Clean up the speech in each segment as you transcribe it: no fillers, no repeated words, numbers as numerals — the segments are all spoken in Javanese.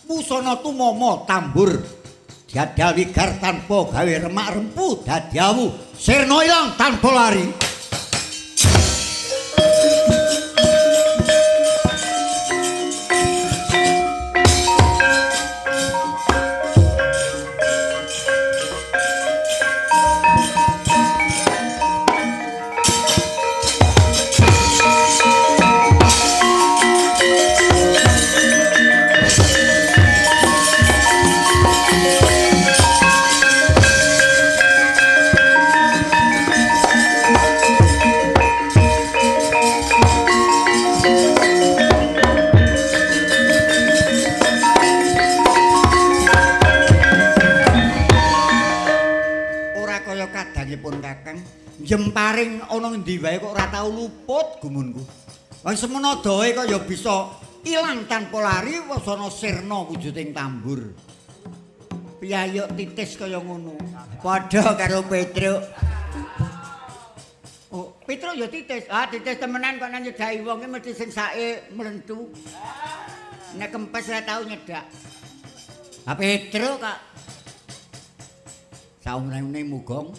Wusana tumama tambur. Jadal wigar tanpa gawe remak rempu dadi awu. Sirna ilang tanpa lari. Jemparing ana ngendi wae kok ora tau luput gumunku. Wong semono doe kok ya bisa ilang tanpa lari wasana sirna wujuding tambur. Piyayuk titis kaya ngono. Padha karo Petruk. Oh, Petruk ya titis. Ah, titis temenan kok nang nyedaki wong iki mesti sing sake mlentu. Nek kempes ora tau nyedak. Ah, Petruk kok. Saumrene mugong.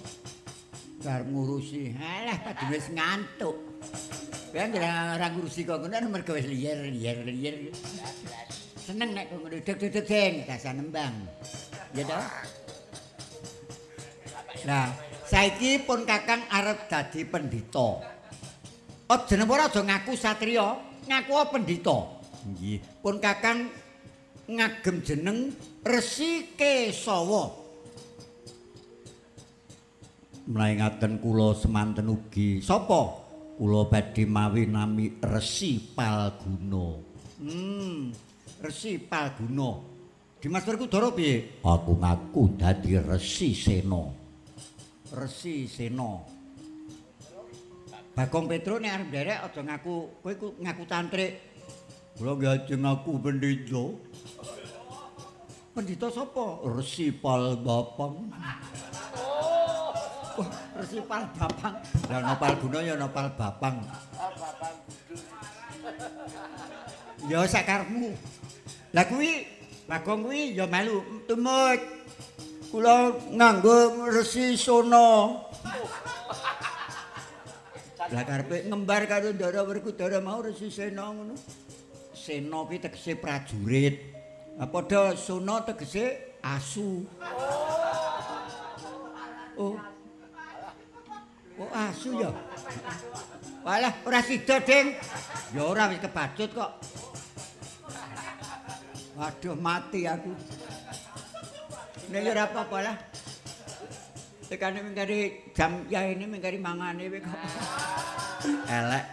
Bar ngurusi. Alah, padha wis ngantuk. Ben ora ngurusi kok ngono mergo wis liyer-liyer. Seneng nek kok ngono deg-deg deng dasar nembang. Ya toh? Nah, saiki pun Kakang arep dadi pendhita. Aja ora aja ngaku satriya, ngaku pendhita. Nggih. Pun Kakang ngagem jeneng Resi Kesawa. Menawi ngaten kula semanten ugi. Sapa? Kula badhe mawi nami Resi Palguna. Resi Palguna. Dimas Werkudara piye? Aku ngaku dadi Resi Sena. Resi Sena. Bagong Petruk nek arep nderek aja ngaku kowe ngaku tantrik. Kula nggih ajeng ngaku pendhita. Pendhita sapa? Resi Palbapang. Wah, Resi Palbapang. Lah ana Palguna ya ana Palbapang. Palbapang kudu. Ya sakarepmu. Lah kuwi Bagong kuwi ya melu tumut. Kula nganggo Resi Sona. Lah karepe ngembar karo Ndara Werkudara mau Resi Sena ngono. Sena kuwi tegese prajurit. Lah padha Sona tegese asu. Oh. Oh asu ya. Walah ora sida, Ding. Ya ora wis kebacut kok. Waduh mati aku. Nek ya ora apa-apa lah. Tekane mengkari jam yaene mengkari mangane kowe kok. Elek.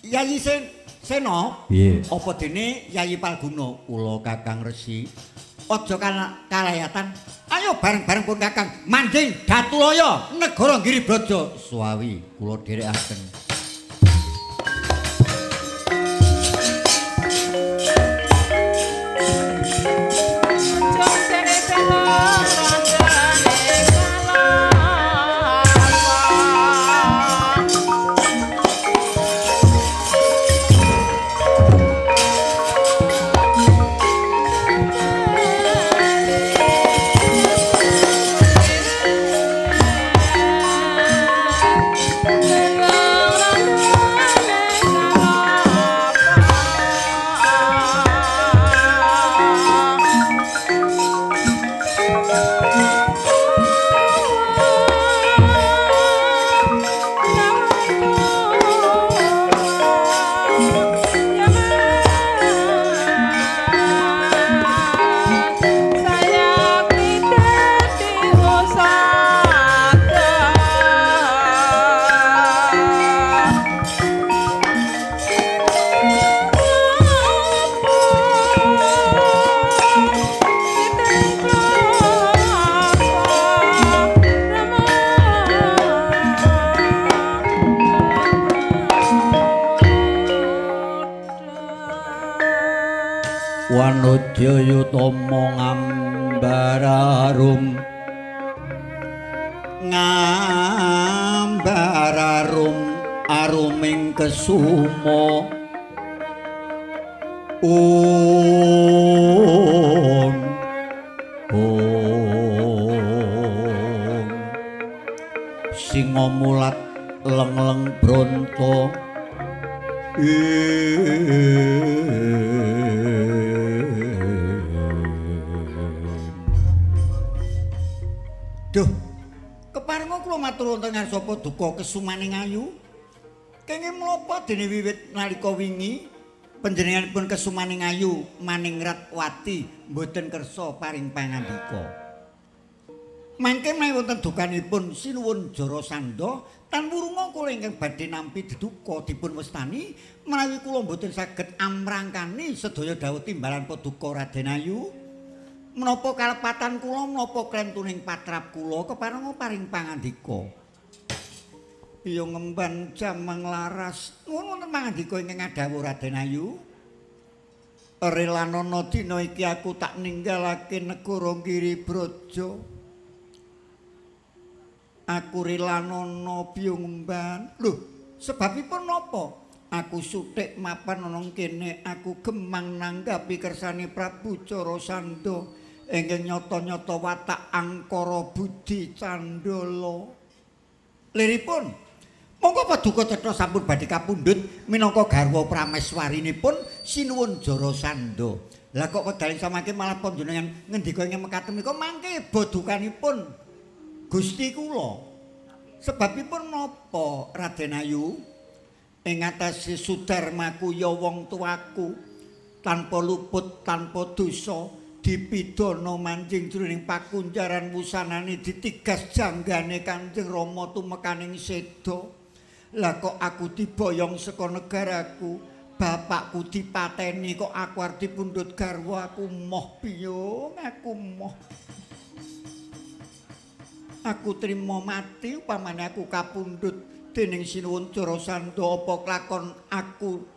Yayi Sena, piye? Apa dene Yayi Palguna kula Kakang Resi? Aja kalayatan. Ayo bareng-bareng pun Kakang manding Datulaya negara Giribraja. Suwawi kula dherekaken. Wanodya ngambar arum ngambar arum aruming kesuma Om Om singa mulat leng-leng bronto Duh, keparenga kula matur wonten ngarsa paduka kesumaning ayu. Kenging menapa dene wiwit nalika wingi panjenenganipun kesumaning ayu maning Ratwati mboten kersa paring pangandika. Mangke menawi wonten dukanipun Sinuwun Jarasandha tan wurunga kula ingkang badhe nampi deduka dipun wastani menawi kula mboten saged amrangkani sedaya dawuh timbalan paduka Raden Ayu. Menapa kalepatan kula menapa klentuning patrap kula keparenga paring pangandika. Piye ngemban jamang laras nuwun wonten pangandika ingkang ngadhawuh Raden Ayu. Relanana dina iki aku tak ninggalake negara Giri Braja. Aku relanana piye ngemban. Lho, sebabipun napa? Aku suthik mapan ana kene, aku gemang nanggapi kersane Prabu Jarasandha ingkang nyata-nyata watak angkara budi candala. Liripun, monggo paduka cetha sampun badhe kapundhut minangka garwa prameswarinipun Sinuwun Jarasandha. Lah kok wedaling samangke malah panjenengan ngendika ingkang mekaten menika mangke bodukanipun Gusti kula. Sebabipun napa Raden Ayu? Ing atase sudarmaku ya wong tuaku tanpa luput tanpa dosa dipidana manjing jroning pakunjaran wusanane ditigas janggane Kanjeng Rama tumekaning seda. Lah kok aku diboyong saka negaraku, bapakku dipateni kok aku arep dipundhut garwa, aku moh piyung, aku moh. Aku trima mati upamane aku kapundhut dening Sinuwun Jarasandha apa klakon aku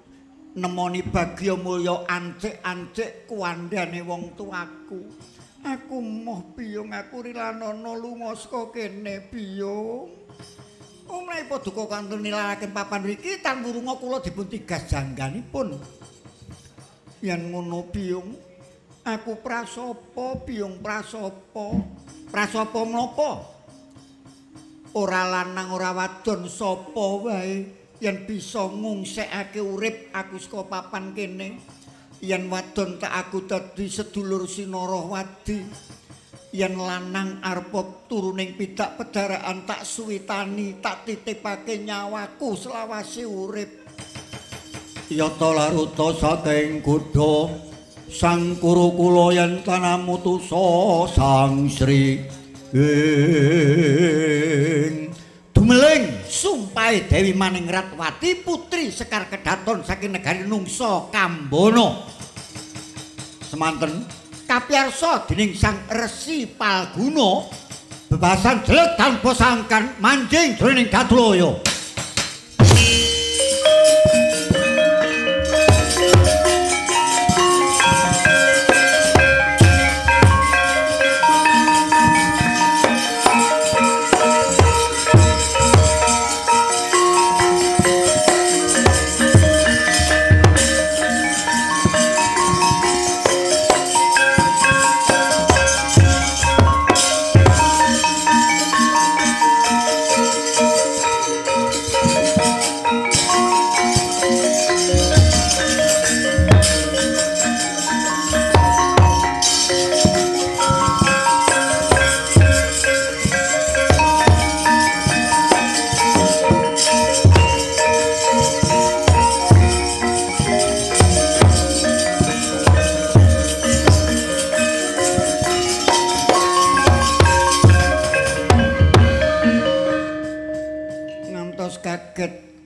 nemoni bagya mulya ancik-ancik kuwandane wong tuaku. Aku moh biyung, aku rilanana lunga saka kene biyung. Menawi paduka kantun nilaraken papan mriki tan wurunga kula dipun tigas jangganipun. Yen ngono biyung, aku prasapa biyung prasapa. Prasapa menapa? Ora lanang ora wadon sapa wae yen bisa ngungsekake urip aku saka papan kene. Yen wadon tak aku dadi sedulur Sinarawadi. Yen lanang arep turuning pidak pedaraan tak suwitani, tak titipake nyawaku selawase urip. Yata laruta saking kudha sang Kurukula yen tanamutusa Sang Sri ing dumeling sumpahe Dewi Maning Ratwati putri Sekar Kedaton saking negari Nungsa Kambana. Semanten kapiyarsa dening Sang Resi Palguna bebasan jelek tanpa sangkan manjing jroning Datulaya.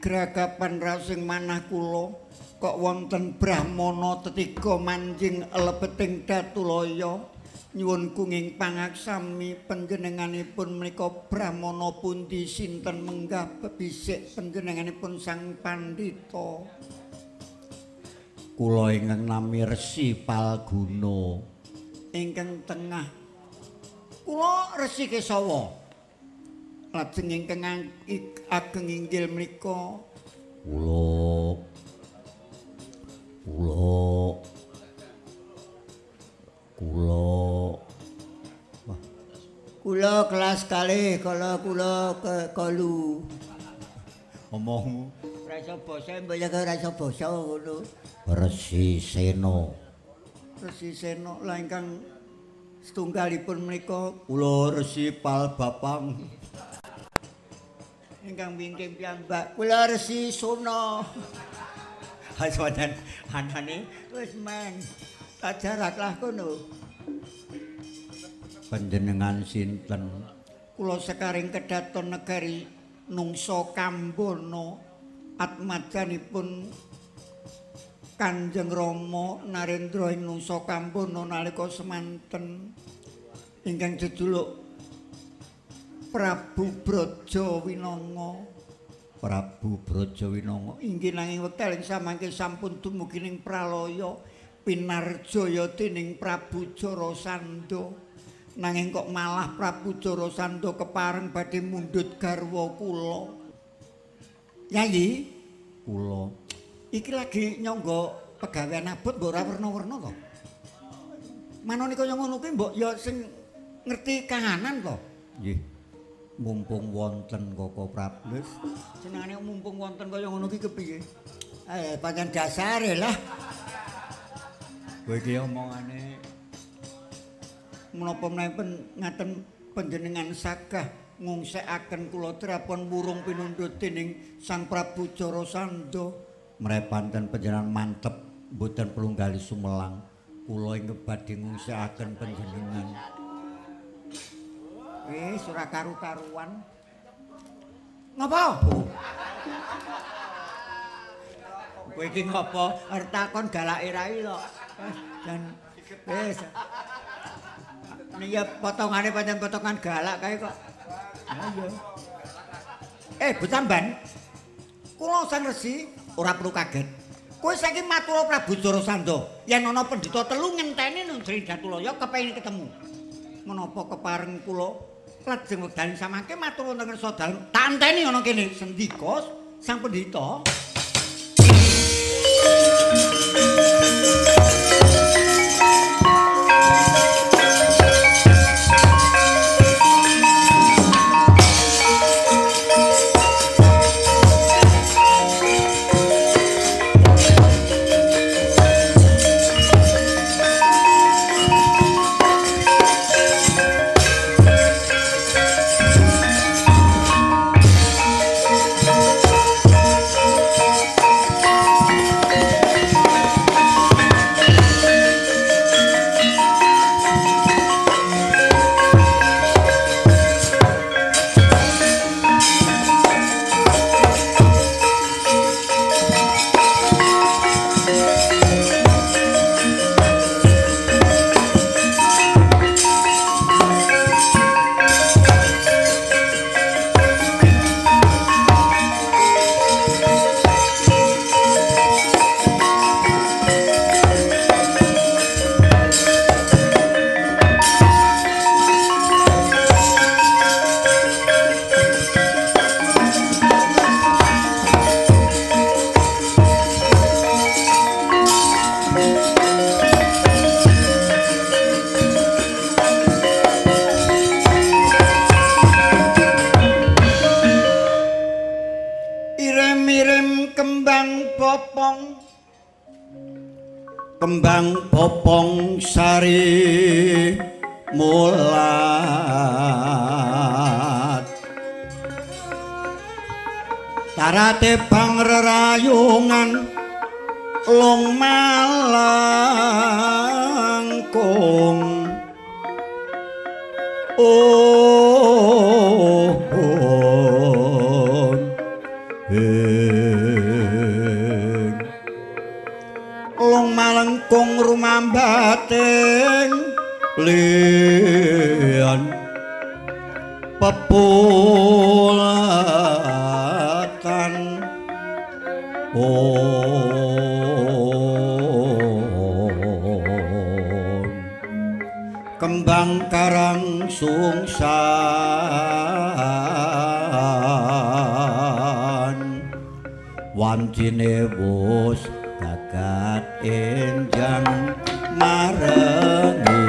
Gragapan rasing manah kula kok wonten brahmana tetiga manjing lebeting Datulaya. Nyuwun kunging pangaksami panjenenganipun menika brahmana pundi sinten menggah bebisik panjenenganipun Sang Pandhita. Kula ingkang nami Resi Palguna. Ingkang tengah kula Resi Kesawa. Lajeng ingkang ageng inggil menika kula Kula kelas kalih, kala kula kolu. Omongmu ora iso basa, mbok ya ora iso basa ngono. Resi Sena. Resi Sena lah ingkang setunggalipun menika kula Resi Palbapang. Ingkang wingking piyambak kula Resi Suna. Hasanan anane wis men tajarak lah kono. Panjenengan sinten? Kula sekaring kedaton negari Nungsa Kambana, atmajanipun Kanjeng Rama Narendra ing Nungsa Kambana nalika semanten ingkang jejuluk Prabu Braja Winanga. Prabu Braja Winanga inggih, nanging wekdal ing samangke sampun dumugi ning pralaya pinarjaya dening Prabu Jarasandha. Nanging kok malah Prabu Jarasandha kepareng badhe mundhut garwa kula. Yayi, kula iki lagi nyangga pegawean abot mbok ora werna-werna to. Manone kaya ngono kuwi mbok ya sing ngerti kahanan to. Nggih. Mumpung wonten Koko Prabu. Senengane mumpung wonten kaya ngono ki kepiye? Pancen dasare lah. Kowe iki omongane menapa menawi ngaten panjenengan sagah ngungsekaken kula trapon wurung pinundhut dening Sang Prabu Jarasandha. Mrepanten panjenengan mantep mboten perlu nggali sumelang. Kula ing badhe ngungsekaken panjenengan. Wis ora karu-karuan. Ngapa? Kowe iki ngapa? Arep takon galake rai kok. Jan wis. Niki potongane pancen potongan galak kae kok. Ha iya. Butamban. Kula Sang Resi ora perlu kaget. Kowe saiki matur Prabu Jarasandha yen ana pendhita telu ngenteni nang Sri Datulaya kepengin ketemu. Menapa kepareng kula lajeng wekdal samangke matur wonten ngersa dalem tak enteni ana kene sendika sang pendhita. Kembang popong sari mulat tarate bang rerayungan long malangkung. Oh, long malengkung rumambating lian pepulatan. Kembang karang sungsan wancine wus gagat enjang marengi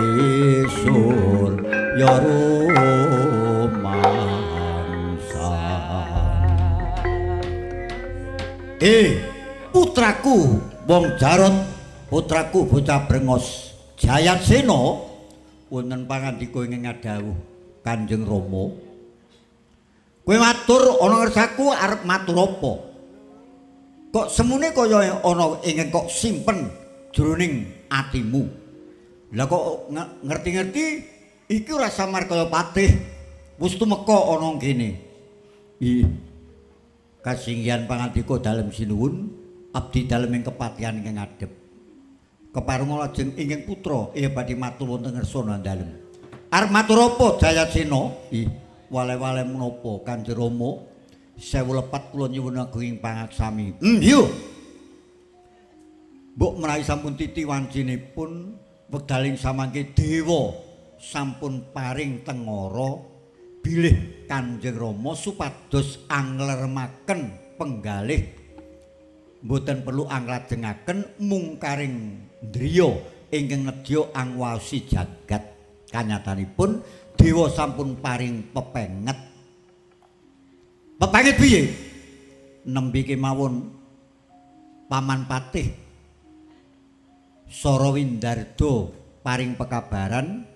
surya. Putraku wong Jarot, putraku bocah brengos Jayasena, wonten pangandika ingkang ngadhawuh Kanjeng Rama. Kowe matur ana ngersaku arep matur apa? Kok semune kaya ana ingkang kok simpen jroning atimu. Lah kok ngerti-ngerti iki ora samar kaya patih wis tumeka ana kene. Ih. Kasinggihan pangandika dalem sinuwun, abdi dalem ing kepatihan ingkang ngadhep. Kepareng lajeng ingkang putra iya badhe matur wonten ngersa dalem. Arep matur apa Jayasena? Ih, wale-wale menapa Kanjeng Rama? Sewu lepat kula nyuwun agunging pangaksami. Iya. Mbok menawi sampun titi wancinipun wekdaling samangke dewa sampun paring tengara bilih Kanjeng Rama supados anglermaken penggalih mboten perlu anglajengaken mungkaring ndriya ingkang nedya angwasi jagat. Kanyatanipun dewa sampun paring pepenget. Pepenget piye? Nembe kemawon Paman Patih Sora Windarda paring pekabaran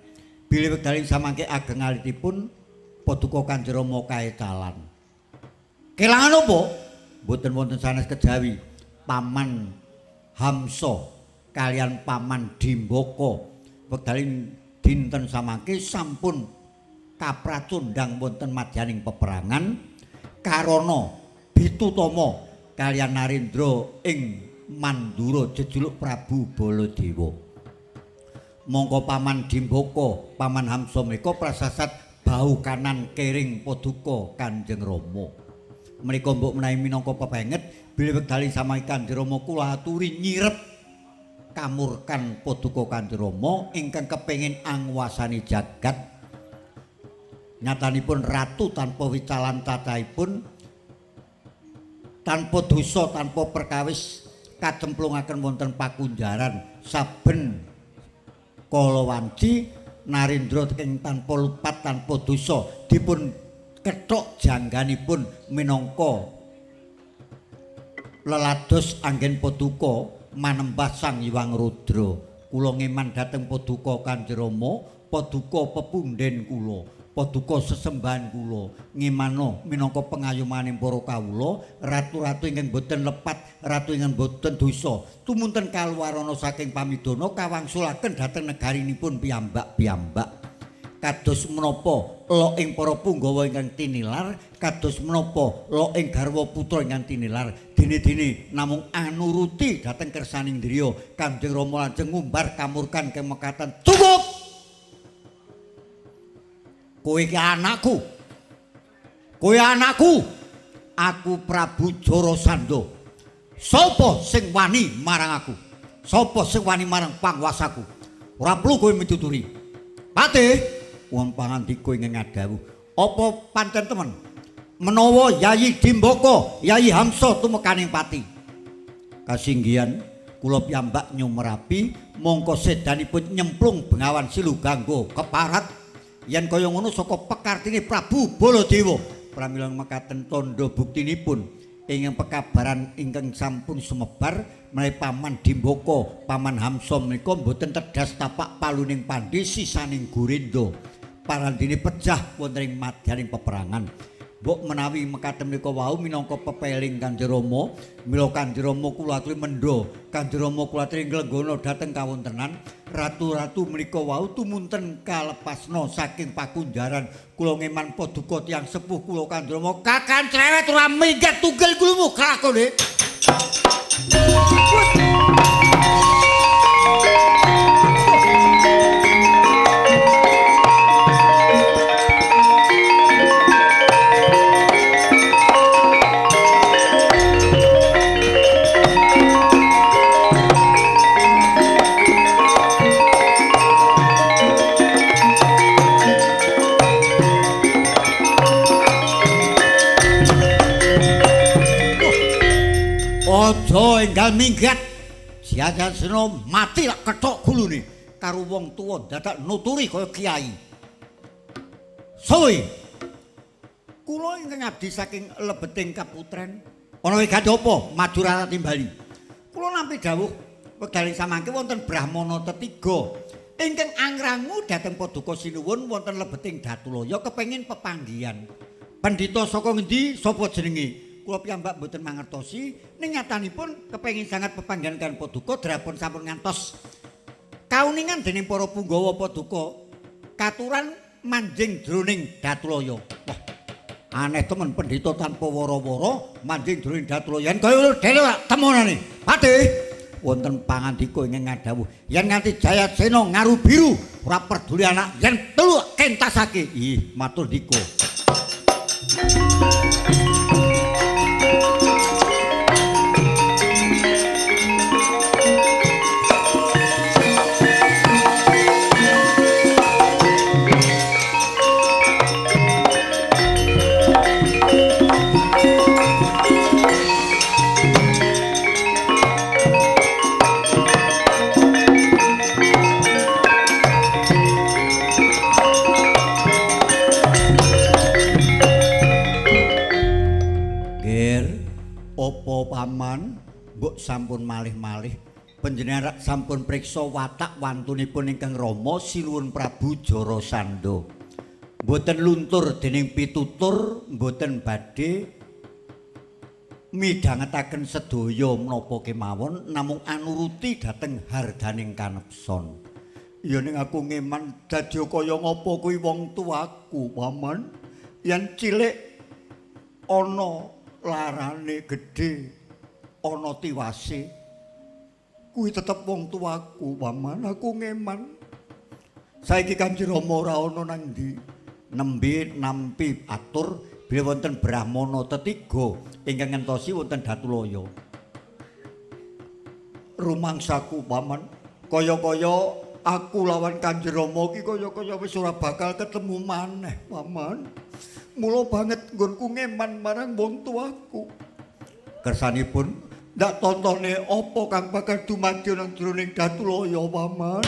bilih wekdaling samangke ageng alitipun paduka Kanjeng Rama kaecalan. Kelangan apa? Mboten wonten sanes kejawi Paman Hamsa kalian Paman Dimbaka wekdaling dinten samangke sampun kapracundhang wonten madyaning peperangan karana Bitutama kalian Narendra ing Mandura jejuluk Prabu Baladewa. Mongko Paman Dimbaka, Paman Hamsa menika prasasat bau kanan kering paduka Kanjeng Rama. Menika mbok menawi minangka pepenget bilih wekdaling samangke Kanjeng Rama kula aturi nyirep kamurkan paduka Kanjeng Rama ingkang kepengin angwasani jagat. Nyatanipun ratu tanpa wicalan cacahipun, tanpa dosa, tanpa perkawis kacemplungaken wonten pakunjaran saben kala wanci Narendra ing tanpa lupat tanpa dosa dipun kethok jangganipun minangka lelados anggen paduka manembah Sang Hyang Rudra. Kula ngeman dhateng paduka Kanjeng Rama, paduka pepunden kula, paduka sesembahan kula, ngemana minangka pengayomane para kawula, ratu-ratu ingkang boten lepat, ratu ingkang boten dosa, tumunten kaluwarana saking pamidana kawangsulaken dhateng negarinipun piyambak-piyambak. Kados menapa lok ing para punggawa ingkang tinilar, kados menapa lok ing garwa putra ingkang tinilar, dene-dene namung anuruti dhateng kersaning driya Kanjeng Rama lajeng ngumbar kamurkan kemekatan. Cukup! Kowe iki anakku. Kowe anakku. Aku Prabu Jarasandha. Sapa sing wani marang aku? Sapa sing wani marang pangwasaku? Ora perlu kowe mituturi. Patih, wong pangandika ingkang ngadhawuh. Apa pancen temen? Menawa Yayi Dimbaka, Yayi Hamsa tumekaning pati. Kasinggihan kula piyambak nyumerapi mongko sedanipun nyemplung Bengawan Silugangga keparat. Yen kaya ngono saka pekartine Prabu Baladewa. Pramila mekaten tandha buktinipun ingkang pekabaran ingkang sampun sumebar menawi Paman Dimbaka, Paman Hamsa menika mboten tedas tapak paluning pandhe sisaning Gurindha. Parandene pejah wonten ing madyaning peperangan. Mbok menawi mekaten menika wau minangka pepeling Kanjeng Rama, mila Kanjeng Rama kula aturi mendha, Kanjeng Rama kula aturi nglenggana dhateng kawontenan ratu-ratu menika wau tumunten kalepasna saking pakunjaran. Kula ngeman paduka tiyang sepuh kula Kanjeng Rama kakan cerewet ora minggat tugel gulumu kelakone. Aja enggal minggat. Jayasena mati lak kethok gulune karo wong tuwa dadak nuturi kaya kiai. Suwi. Kula ingkang abdi saking lebeting kaputren Ana wigati apa? Madura timbali. Kula nampi dawuh wekdal samangke wonten Brahmana tetiga ingkang angrangu dhateng Paduka Sinuwun wonten lebeting Datulaya kepengin pepanggihan. Pendhita saka ngendi? Sapa jenenge? Kula piyambak mboten mangertosi, ning nyatanipun kepengin sangat pepanggihan kan Paduka drapun sampun ngantos kauningan dening para punggawa Paduka katuran manjing jroning Datulaya. Wah, aneh temen pendhita tanpa wara-wara manjing jroning Datulaya. Yen kaya dhewe temonane. Patih wonten pangandika ingkang ngadhawuh yen nganti Jayasena ngaru biru ora peduli anak yen telu kentasake. Ih, matur dika. Paman, mbok sampun malih-malih panjenengan sampun priksa watak wantunipun ingkang Rama Sinuwun Prabu Jarasandha. Mboten luntur dening pitutur, mboten badhe midhangetaken sedaya menapa kemawon namung anuruti dhateng hardaning kanepson. Ya ning aku ngeman dadi kaya ngapa kuwi wong tuaku, Paman. Yen cilik ana larane gedhe ana tiwase kuwi tetep wong tuaku, Paman. Aku ngeman saiki Kanjeng Rama ora ana nang ndi. Nembe nampi atur bilih wonten Brahmana tetiga ingkang ngentosi wonten Datulaya. Rumangsaku, Paman, kaya-kaya aku lawan Kanjeng Rama iki kaya-kaya wis ora bakal ketemu maneh, Paman. Mula banget nggonku ngeman marang wong tuaku. Kersanipun ndak tontone apa kang bakal dumadi nang jroning Datulaya, Paman.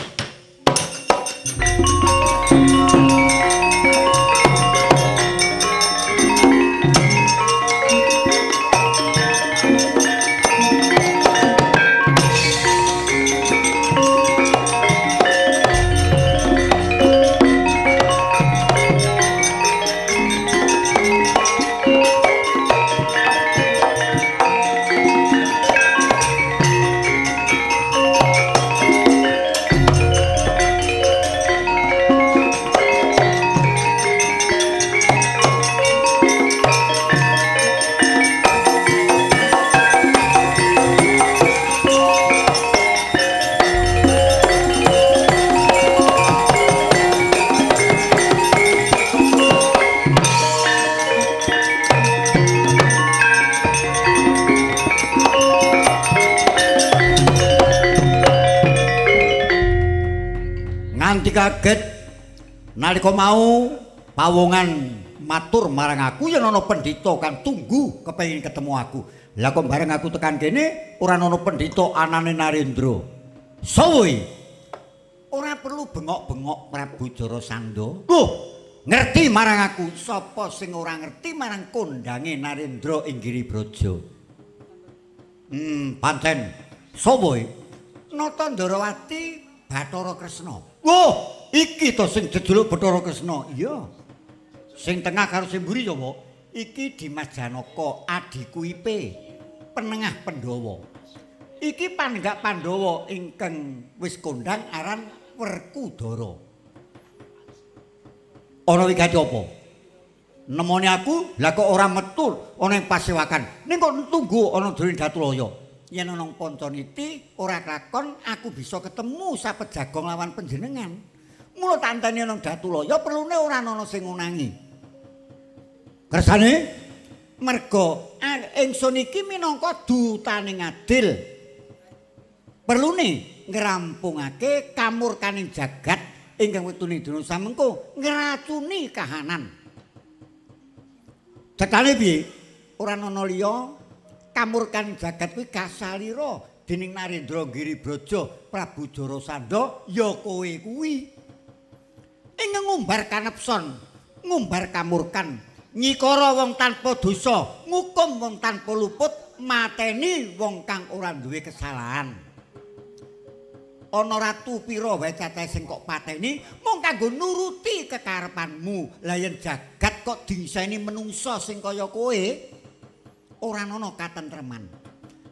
Kaget nalika mau pawongan matur marang aku yen ana pendhita kang tunggu kepengin ketemu aku. Lah kok bareng aku tekan kene ora ana pendhita anane Narendra. Sowe ora perlu bengok-bengok Prabu Jarasandha. Loh, ngerti marang aku. Sapa sing ora ngerti marang kondange Narendra ing Giribraja? Pancen. Sowe Nata Ndarawati Bathara Kresna. Wah, iki to sing jejuluk Bathara Kresna. Iya. Sing tengah karo sing mburi sapa? Iki Dimas Janaka, adhiku Ipe, penengah Pandhawa. Iki panenggak Pandhawa ingkang wis kondang aran Werkudara. Ana wigati apa? Nemoni aku, lah kok ora metu ana ing pasewakan. Ning kok tunggu ana jroning Datulaya. Yen ana Pancaniti ora klakon aku bisa ketemu sapejagong lawan panjenengan. Mula tak anteni ana Datulaya perlune ora ana sing ngunangi. Kersane merga ingsun iki minangka dutane ngadil. Perlune ngrampungake kamurkaning jagat ingkang wetune dina samengko ngracuni kahanan. Cetane piye? Ora ana liya kamurkan jagat kuwi kasalira dening Narendra Giribraja Prabu Jarasandha ya kowe kuwi. Ing ngumbar kanepson, ngumbar kamurkan, nyikara wong tanpa dosa, ngukum wong tanpa luput, mateni wong kang ora duwe kesalahan. Ana ratu pira wae cacahe sing kok pateni mung kanggo nuruti kekarepanmu. Lah yen jagat kok dingseni menungsa sing kaya kowe ora ana katentreman.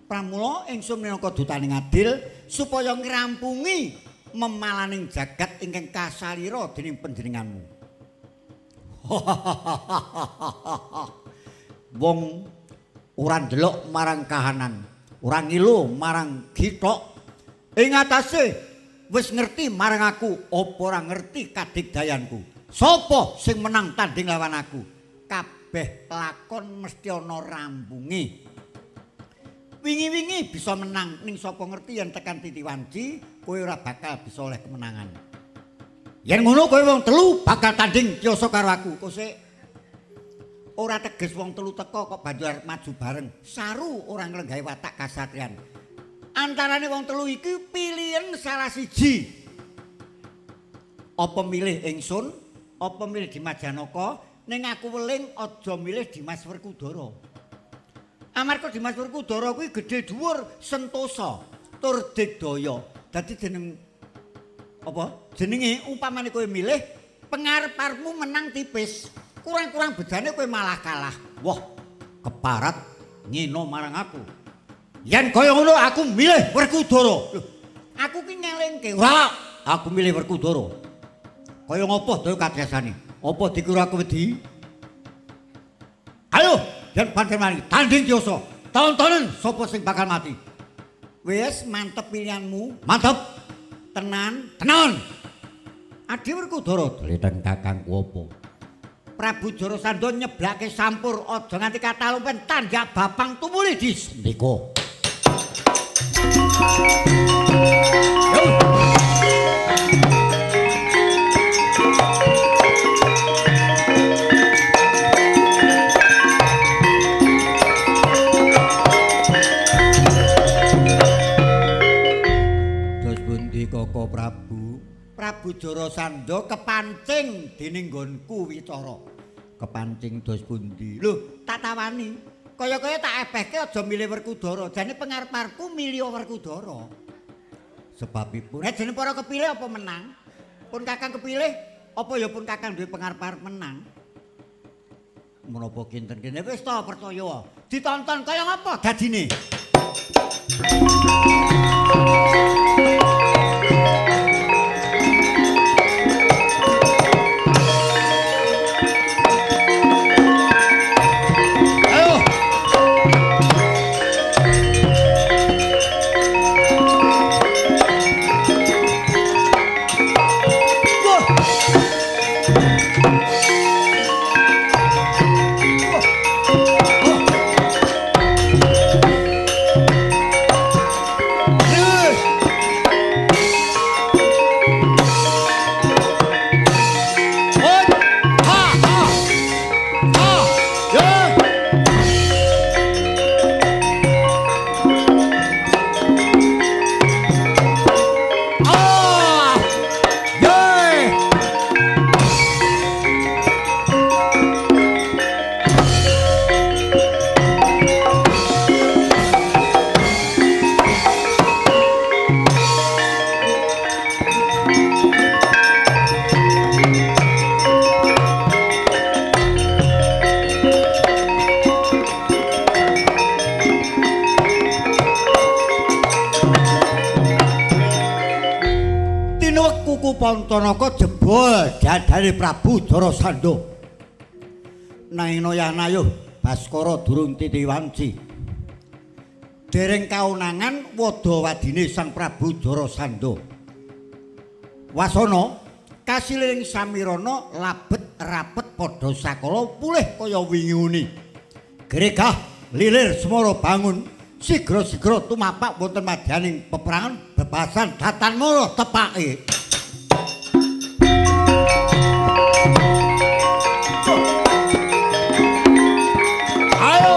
Pramula ingsun minangka dutaning adil supaya ngrampungi memalaning jagat ingkang kasalira dening panjenenganmu. Wong ora ndelok marang kahanan, ora ngilu marang githok. Ing atase wis ngerti marang aku, apa ora ngerti kadigdayanku. Sapa sing menang tanding lawan aku? Kabeh lakon mesti ana rampunge. Wingi-wingi bisa menang ning sapa ngerti yen tekan titi wanci kowe ora bakal bisa oleh kemenangan. Yen ngono kowe wong telu bakal tanding tiyasa karo aku. Kosek ora teges wong telu teka kok banjur arep maju bareng. Saru ora nglenggahi watak kasatriyan. Antarane wong telu iki pilihan salah siji. Apa milih ingsun, apa milih Dimas Janaka, ning aku weling aja milih Dimas Werkudara. Amarga Dimas Werkudara kuwi gedhe dhuwur, sentosa, tur digdaya. Dadi jeneng apa? Jenenge umpamane kowe milih pengarep-arepmu menang tipis. Kurang-kurang bejane kowe malah kalah. Wah, keparat ngino marang aku. Yen kaya ngono aku milih Werkudara. Lho, aku ki ngelingke. Ora, aku milih Werkudara. Kaya ngopo to katrasane? Apa dikira aku wedi? Ayo, yen pancen mari tanding tiyasa. Tontonen sapa sing bakal mati. Wis mantep pilihanmu. Mantep. Tenan, tenan. Adi Werkudara dleteng kakangku apa? Prabu Jarasandha nyeblake sampur aja nganti katalumpen tanjak bapang tumuli di sendika. Dos pundi Koko Prabu? Prabu Jarasandha kepancing dening nggonku wicara. Kepancing dos pundi? Lho, tak tawani. Kaya-kaya tak ebehke aja milih Werkudara. Jane pengarep-arepku milih Werkudara. Sebabipun nek jane para kepilih apa menang? Pun kakang kepilih, apa ya pun kakang duwe pengarep-arep menang? Menapa kinten kene wis ta percaya. Ditonton kaya ngapa dadine? Pantanaka jebol dadane Prabu Jarasandha. Nanging nayah-nayuh Baskara durung titi wanci. Dereng kaunangan wada-wadine Sang Prabu Jarasandha. Wasana kasiling samirana labet rapet padha sakala pulih kaya wingi-uni. Gregah lilir semara bangun sigra-sigra tumapak wonten madyaning peperangan bebasan datan mara tepake. Ayo.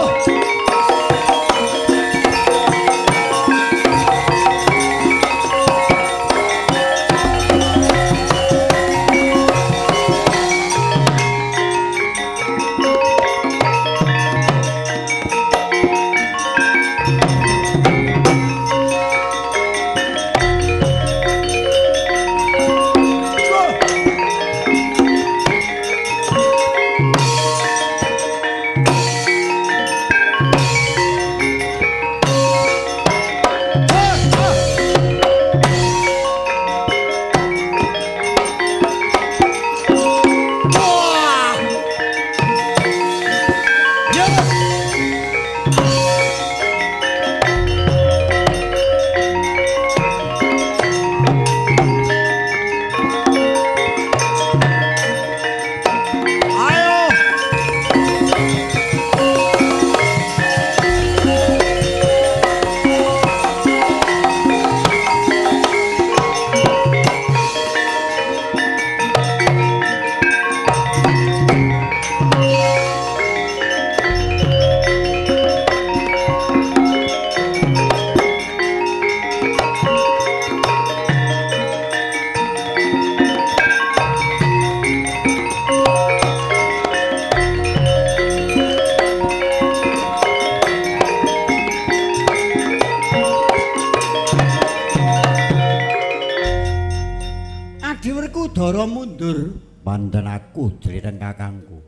Werkudara mundur. Panten aku jliteng kakangku.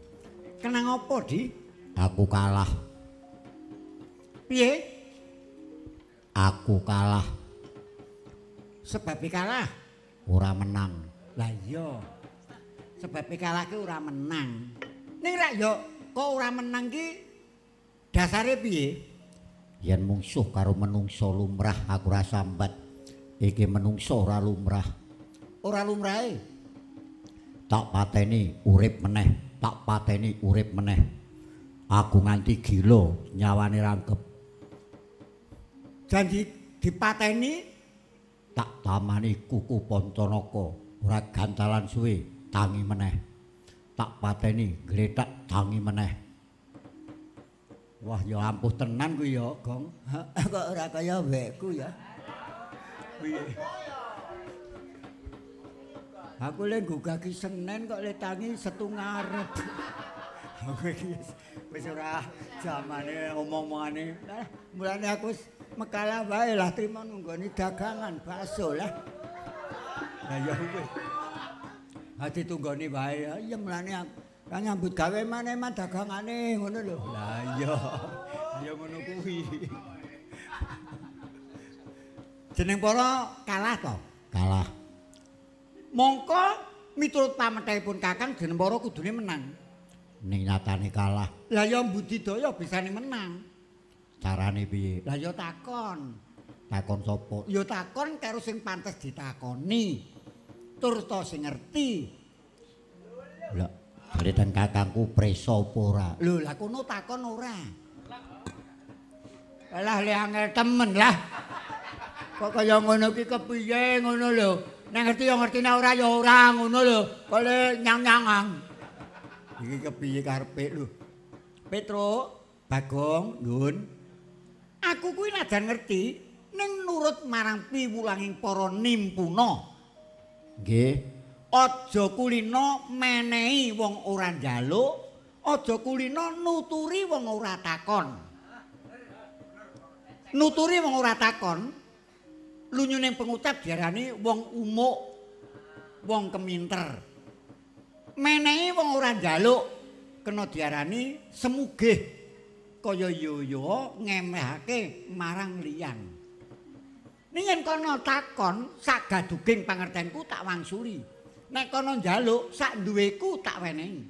Kenang apa, Di? Aku kalah. Piye? Aku kalah. Sebabe kalah? Ora menang. Lah iya. Sebabe kalah ki ora menang. Ning rak yo kok ora menang ki dasare piye? Yen mungsuh karo menungso lumrah aku ora sambat. Iki menungso ora lumrah. Ora lumrahe. Tak pateni urip meneh, tak pateni urip meneh. Aku nganti gila nyawane rangkep. Janji dipateni tak tamani kuku Pancanaka, ora gantalan suwe tangi meneh. Tak pateni gletak tangi meneh. Wah ya ampuh tenan kuwi ya, Gong. Kok ora kaya wekku ya. Piye? Aku le nggugah ki Senen kok le tangi setu ngarep. Aku iki wis ora jamane omong-omongane. Mulane aku wis mekalah wae lah trimo nunggoni dagangan bakso lah. Lah ya wis. Ha ditunggoni wae. Ya mulane aku kan nyambut gawe maneh-man dagangane ngono lho. Lah iya. Ya ngono kuwi. Jeneng para kalah to? Kalah. Mongko miturut pamethahipun Kakang jeneng para kudune menang. Ning nyatane kalah. Lah ya budidaya bisane menang. Carane piye? Lah ya takon. Takon sapa? Ya takon karo sing pantes ditakoni. Tur ta sing ngerti. Lah jare kakangku preso apa ora? Lho lah kono takon ora. Lah le angel temen lah. Kok kaya ngono ki kepiye ngono lho. Nek ngerti ya ngerti nek ora ya ora ngono lho. Kok le nyang-nyangan. Iki kepiye karepe lho. Petro, Bagong, Ndun. Aku kuwi najan ngerti ning nurut marang piwulanging para nimpuna. Nggih. Aja kulina menehi wong ora njaluk, aja kulina nuturi wong ora takon. Nuturi wong ora takon, lunyuning pengucap diarani wong umuk, wong keminter. Menehi wong ora njaluk kena diarani semugih, kaya yo-yo ngemehake marang liyan. Ning yen kono takon sak gaduging pangertenku tak wangsuli. Nek kono njaluk sak duweku tak wenehi.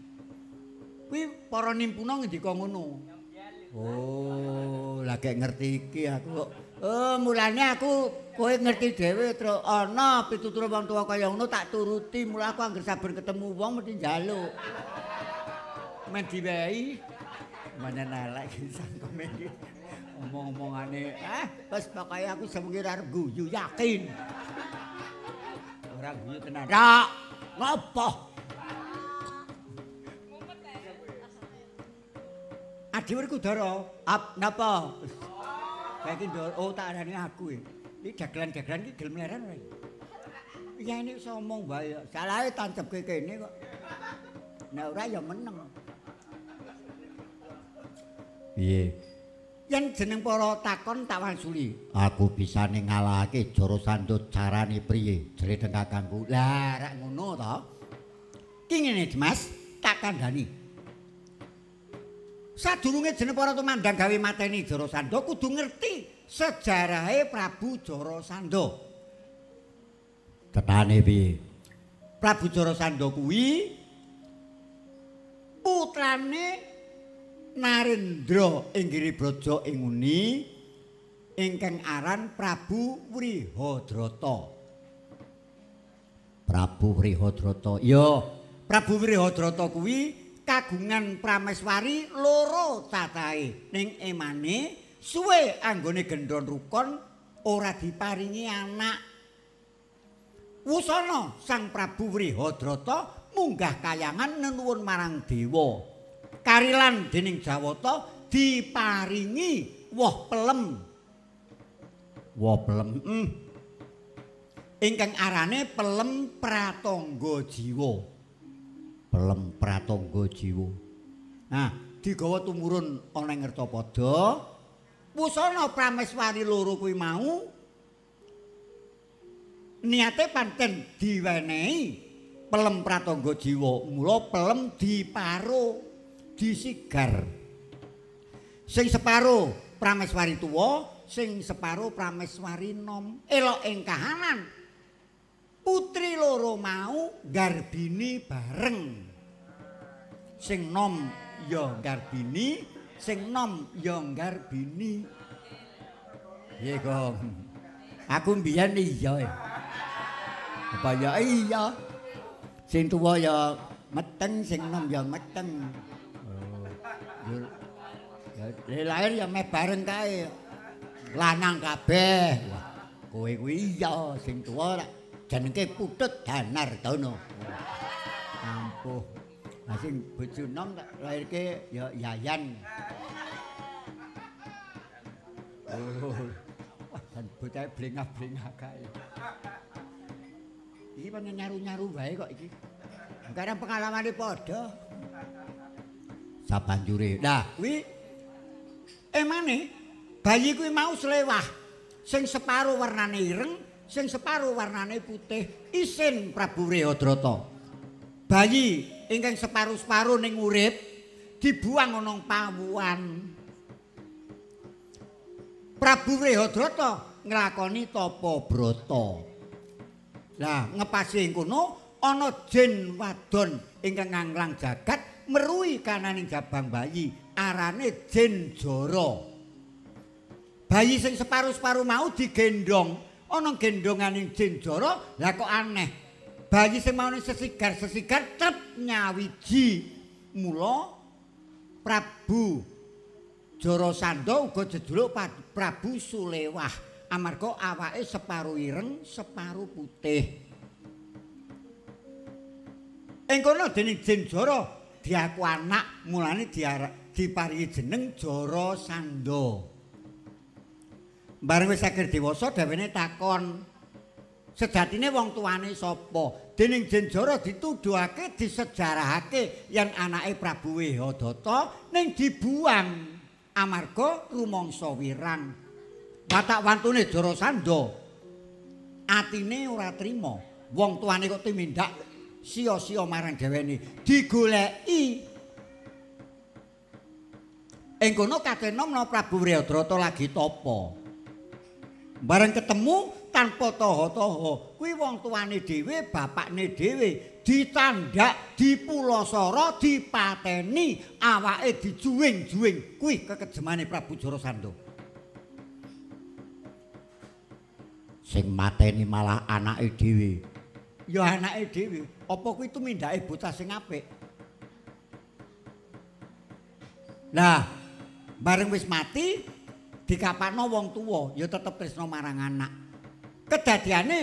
Kuwi para nimpuna ngendika ngono. Oh, lagi ngerti iki aku. Oh, mulane aku kowe ngerti dhewe, Tru. Ana pitutur wong tuwa kaya ngono tak turuti. Mula aku anggere saben ketemu wong mesti njaluk. Men diwehi. Menen elek iki sangkeme iki. Omong-omongane, wis pokoke aku sewengi ora arep guyu yakin. Ora guyu tenan. Rak, ngopo? Adi Werkudara, ap napa? Kae iki ndor, oh tak arani aku iki. Iki dagelan-dagelan iki gelem leren ora iki? Iya ini iso omong wae. Salahe tancepke kene kok. Nek ora ya meneng. Piye? Yen jeneng para takon tak wangsuli. Aku bisane ngalahake Jarasandha carane priye? Jere teng kakangku. Lah rak ngono to. Ki ngene, Mas, tak kandhani. Sadurunge jeneng para tumandang gawe mateni Jarasandha kudu ngerti sejarahe Prabu Jarasandha. Cetane piye? Prabu Jarasandha kuwi putrane Narendra ing Giribraja ing Uni ingkang aran Prabu Wrihadrata. Prabu Wrihadrata. Ya, Prabu Wrihadrata kuwi kagungan prameswari loro cacahe. Ning emane suwe anggone gendon rukun ora diparingi anak. Wusana Sang Prabu Wrihadrata munggah kayangan nenuwun marang dewa. Karilan dening Jawata diparingi woh pelem. Woh pelem. Ingkang arane pelem pratangga jiwa. Pelem pratangga jiwa. Nah, digawa tumurun ana ing Ngertapada. Wusana prameswari loro kuwi mau niate pancen diwenehi Pelem pratangga jiwa, mula pelem diparo, disigar. Sing separo Prameswari tuwa, sing separo Prameswari nom. Elok ing kahanan putri loro mau garbini bareng. Sing nom ya garbini, sing nom ya garbini. Piye, Gong? Aku mbiyen iya. Apa ya iya? Sing tuwa ya meteng, sing nom ya meteng. Oh. Ya lahir ya meh bareng kae. Lanang kabeh. Wah, kowe kuwi iya sing tuwa jenenge Putut Danardono. Ampuh. Lah sing bojo nom tak lairke ya Yayan. Oh. Wah, jan bocah blengah-blengah kae. Iki pancen nyaru-nyaru wae kok iki. Karena pengalamane padha. Sabanjure. Lah kuwi emane bayi kuwi mau slewah. Sing separo warnane ireng, sing separo warnane putih. Isin Prabu Wrehadrata. Bayi ingkang separo-separo ning urip dibuang ana pawuhan. Prabu Wrehadrata nglakoni tapa brata. Lah ngepasi ing kono ana jin wadon ingkang nganglang jagat meruhi kananing jabang bayi arane jin Jara. Bayi sing separo-separo mau digendong ana gendonganing jin Jara. Lah kok aneh, bayi sing maune sesigar-sesigar trep nyawiji. Mula Prabu Jarasandha uga jejuluk Prabu Sulewah amarga awake separo ireng, separo putih. Ing kono dening jin Jara diaku anak, mulane diparingi jeneng Jarasandha. Bareng wis akhir dewasa dhewene takon, sejatine wong tuane sapa? Dening jin Jara dituduhake, disejarahake yen anake Prabu Wehadata ning dibuang amarga rumangsa wirang. Watak wantune Jarasandha atine ora trima, wong tuane kok tumindak sia-sia marang dhewene, digoleki. Ing kono katena menawa Prabu Wrehadrata lagi tapa. Bareng ketemu tanpa taha-taha, kuwi wong tuane dhewe, bapakne dhewe, ditandak, dipulasara, dipateni, awake dijuwing-juwing. Kuwi kekejemane Prabu Jarasandha. Sing mateni malah anake dhewe. Ya anake dhewe, apa kuwi tumindake bocah sing apik? Lah, bareng wis mati dikapakno wong tuwa, ya tetep tresna marang anak. Kedadiane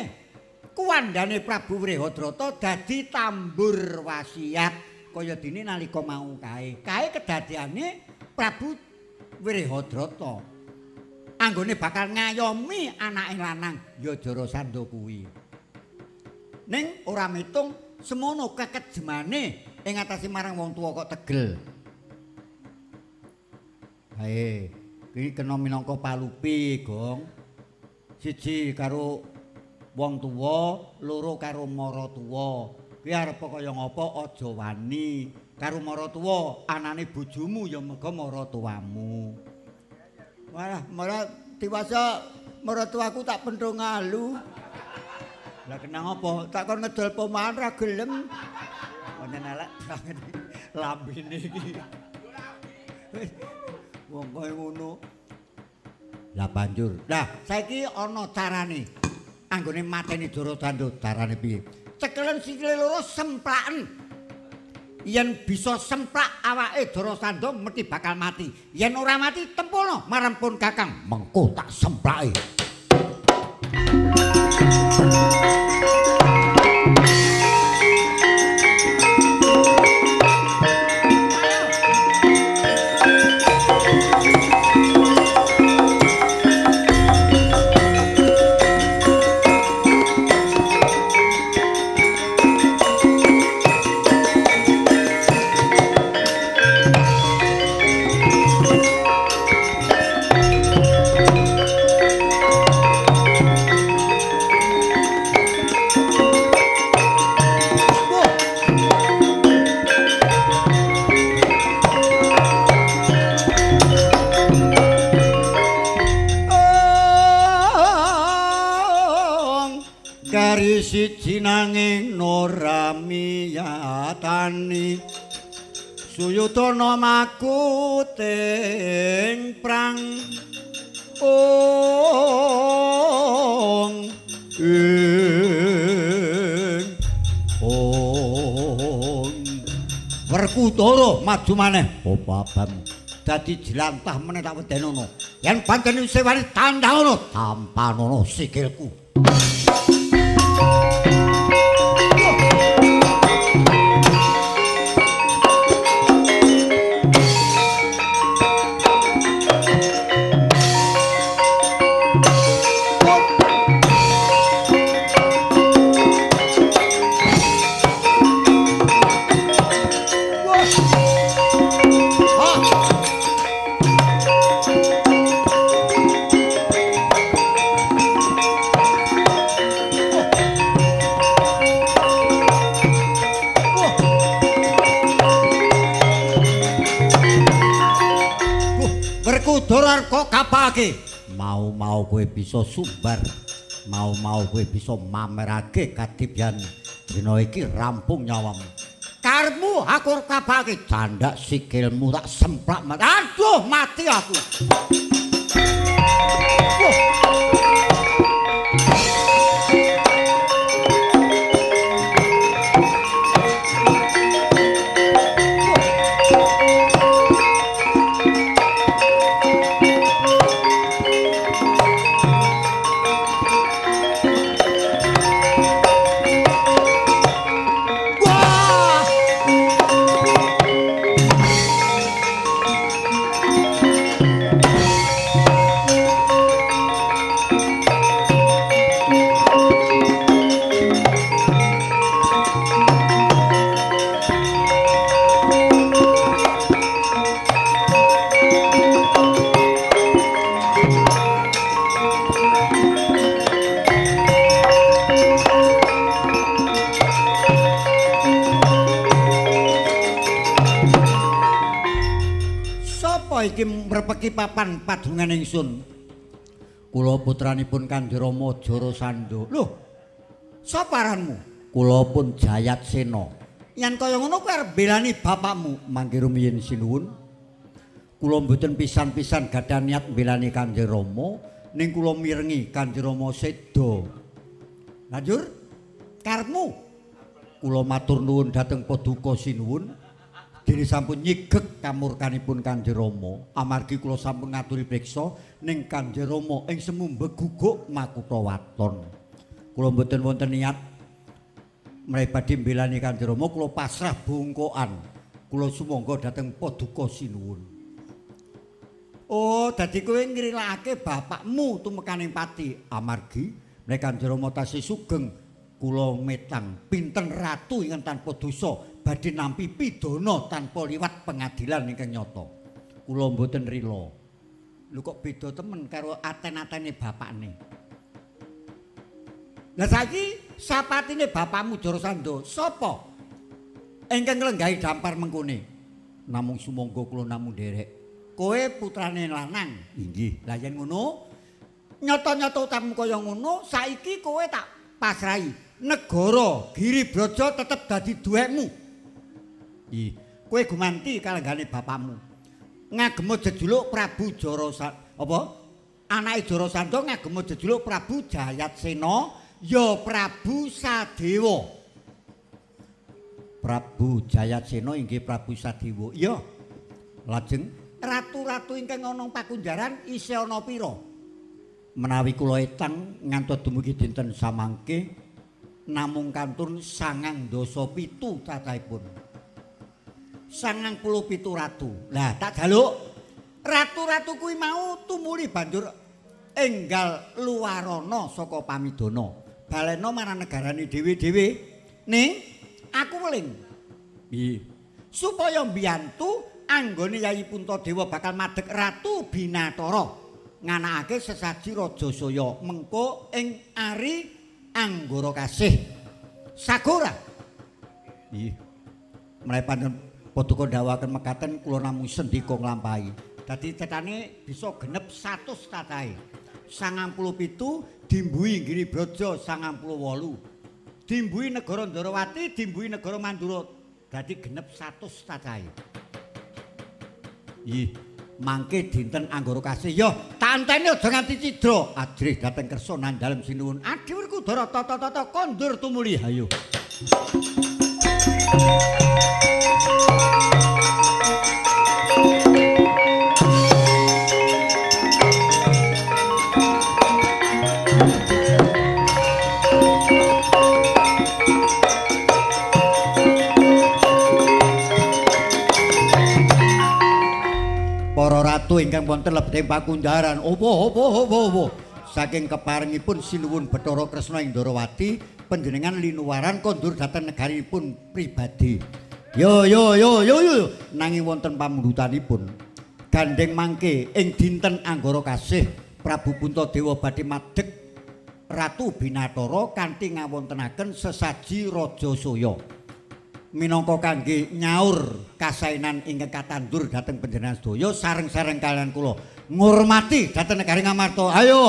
kuwandane Prabu Wrehadrata dadi tambur wasiat kaya dene nalika mau kae. Kae kedadiane Prabu Wrehadrata anggone bakal ngayomi anake lanang ya Jarasandha kuwi. Ning ora mitung semono kekejemane ing atase marang wong tuwa kok tegel. Hae, iki kena minangka palupi, Gong. Siji karo wong tuwa, loro karo maratuwa. Kuwi arep kaya ngapa aja wani karo maratuwa, anane bojomu ya mega maratuwamu. Walah, malah diwasa maratuwaku tak penthung alu. Lah kena ngapa? Tak kon ngedol pomahan ra gelem. Pancen elek banget lambene iki. Wong kaya ngono. Lah banjur. Lah saiki ana carane. Anggone mateni Jarasandha, carane piye? Cekelen sikile loro semplaken. Yen bisa semplak awake Jarasandha mesti bakal mati. Yen ora mati tempono marang pun Kakang, mengko tak semplake. Putri siji nanging ora miyatani Suyudana makuting prang ong ing ong. Werkudara maju maneh apa abam dadi jlantah meneh tak wedenono. Yen pancen isih wani tandhangono tampanono sikilku. Mau-mau kowe bisa sumbar, mau-mau kowe bisa mamerake kadibyan dina iki rampung nyawamu. Karepmu aku kapake candak sikilmu tak semplak mati. Aduh mati aku. Iki mrepeki papan padungan ingsun. Kula putranipun Kanjeng Rama Jarasandha. Lho, sapa aranmu? Kula pun Jayatsena. Yen kaya ngono kowe arep mbelani bapakmu. Mangke rumiyin sinuwun. Kula mboten pisan-pisan gadah niat mbelani Kanjeng Rama, ning kula mirengi Kanjeng Rama seda. Lanjur karepmu? Kula matur nuwun dhateng paduka sinuwun. Dene sampun nyigek kamurkanipun Kanjeng Rama, amargi kula sampun ngaturi priksa ning Kanjeng Rama ing semu mbeguguk makutha waton. Kula mboten wonten niat menawi badhe mbelani Kanjeng Rama, kula pasrah bungkokan. Kula sumangga dhateng paduka sinuwun. Oh, dadi kowe ngrilakake bapakmu tumekaning pati amargi menawi Kanjeng Rama tasih sugeng kula metang pinten ratu ingkang tanpa dosa badhe nampi pidana tanpa liwat pengadilan ingkang nyata. Kula mboten rila. Lho kok beda temen karo aten-atene bapakne. Lah saiki sapatine bapakmu Jarasandha sapa? Ingkang nglenggahi dampar mengkone. Namung sumangga kula namung nderek. Kowe putrane lanang. Inggih. Lah yen ngono, nyata-nyata utangmu kaya ngono, saiki kowe tak pasrahi. Negara Giri Braja tetep dadi duwekmu. Ih, kowe gumanti kalenggane bapakmu. Ngagem jejuluk Prabu Jarasandha, apa? Anake Jarasandha ngagem jejuluk Prabu Jayatsena, ya Prabu Sadewa. Prabu Jayatsena inggih Prabu Sadewa. Iya. Lajeng ratu-ratu ingkang ana pakunjaran isih ana pira? Menawi kula etang ngantos dumugi dinten samangke namung kantun 97 cacahipun. 97 ratu. Lah tak jaluk ratu-ratu kuwi mau tumuli banjur enggal luwarana saka pamidana. Balena marang negarane dhewe-dhewe. Ning aku weling. Piye? Supaya mbiyantu anggone Yayi Puntadewa bakal madheg Ratu Binatara nganakake sesaji Raja Saya mengko ing Ari Anggara Kasih. Sagora. Nggih. Menawi panjenengan paduka ndhawuhaken mekaten kula namung sendika nglampahi. Dadi cetane bisa genep 100 cacahe. 97 dimbuhi Giri Braja 98. Dimbuhi negara Ndarawati, dimbuhi negara Mandura. Dadi genep 100 cacahe. Ih, mangke dinten Anggara Kasih. Yo, tak anteni aja nganti cidra. Ajrih dhateng kersa nandalem sinuwun. Adi Werkudara tata-tata kondur tumuli. Hayo. Para ratu ingkang wonten lebeting pakunjaran, opo. Saking keparengipun sinuwun Bathara Kresna ing Ndarawati, panjenengan linuwaran kondur dhateng negarinipun pribadi. Yo. Nanging wonten pamundhutanipun gandheng mangke ing dinten Anggara Kasih Prabu Puntadewa badhe madheg Ratu Binatara kanthi ngawontenaken sesaji Raja Saya. Minangka kangge nyaur kasainan ingkang katandur dhateng panjenengan sedaya sareng-sareng kaliyan kula ngurmati dhateng negari Ngamarta. Ayo.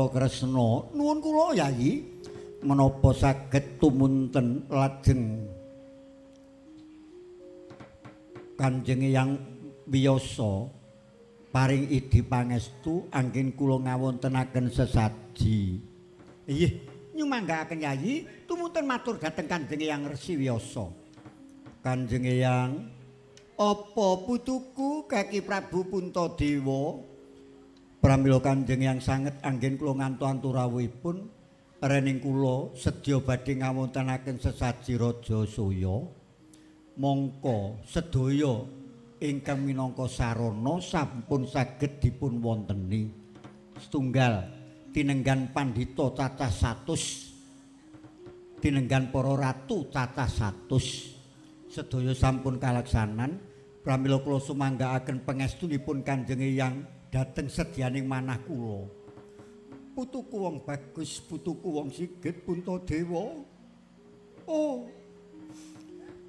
Kresna nuwun kula Yayi menapa saged tumunten lajeng Kanjeng Hyang Wiyasa paring idi pangestu anggen kula ngawontenaken sesaji. Inggih nyumanggaaken Yayi tumunten matur dhateng Kanjeng Hyang Resi Wiyasa. Kanjeng Hyang apa putuku Kaki Prabu Puntadewa? Pramila Kanjeng Hyang sanget anggen kula ngantu-antu rawuhipun rening kula sedya badhe ngawontenaken sesaji Raja Saya. Mongko sedaya ingkang minangka sarana sampun saged dipun wonteni. Setunggal tinenggan pandhita cacah 100, tinenggan para ratu cacah 100. Sedaya sampun kalaksanan. Pramila kula sumanggaaken pangestunipun Kanjeng Hyang dhateng sedyaning manah kula. Putuku wong bagus, putuku wong sigit Puntadewa. Oh.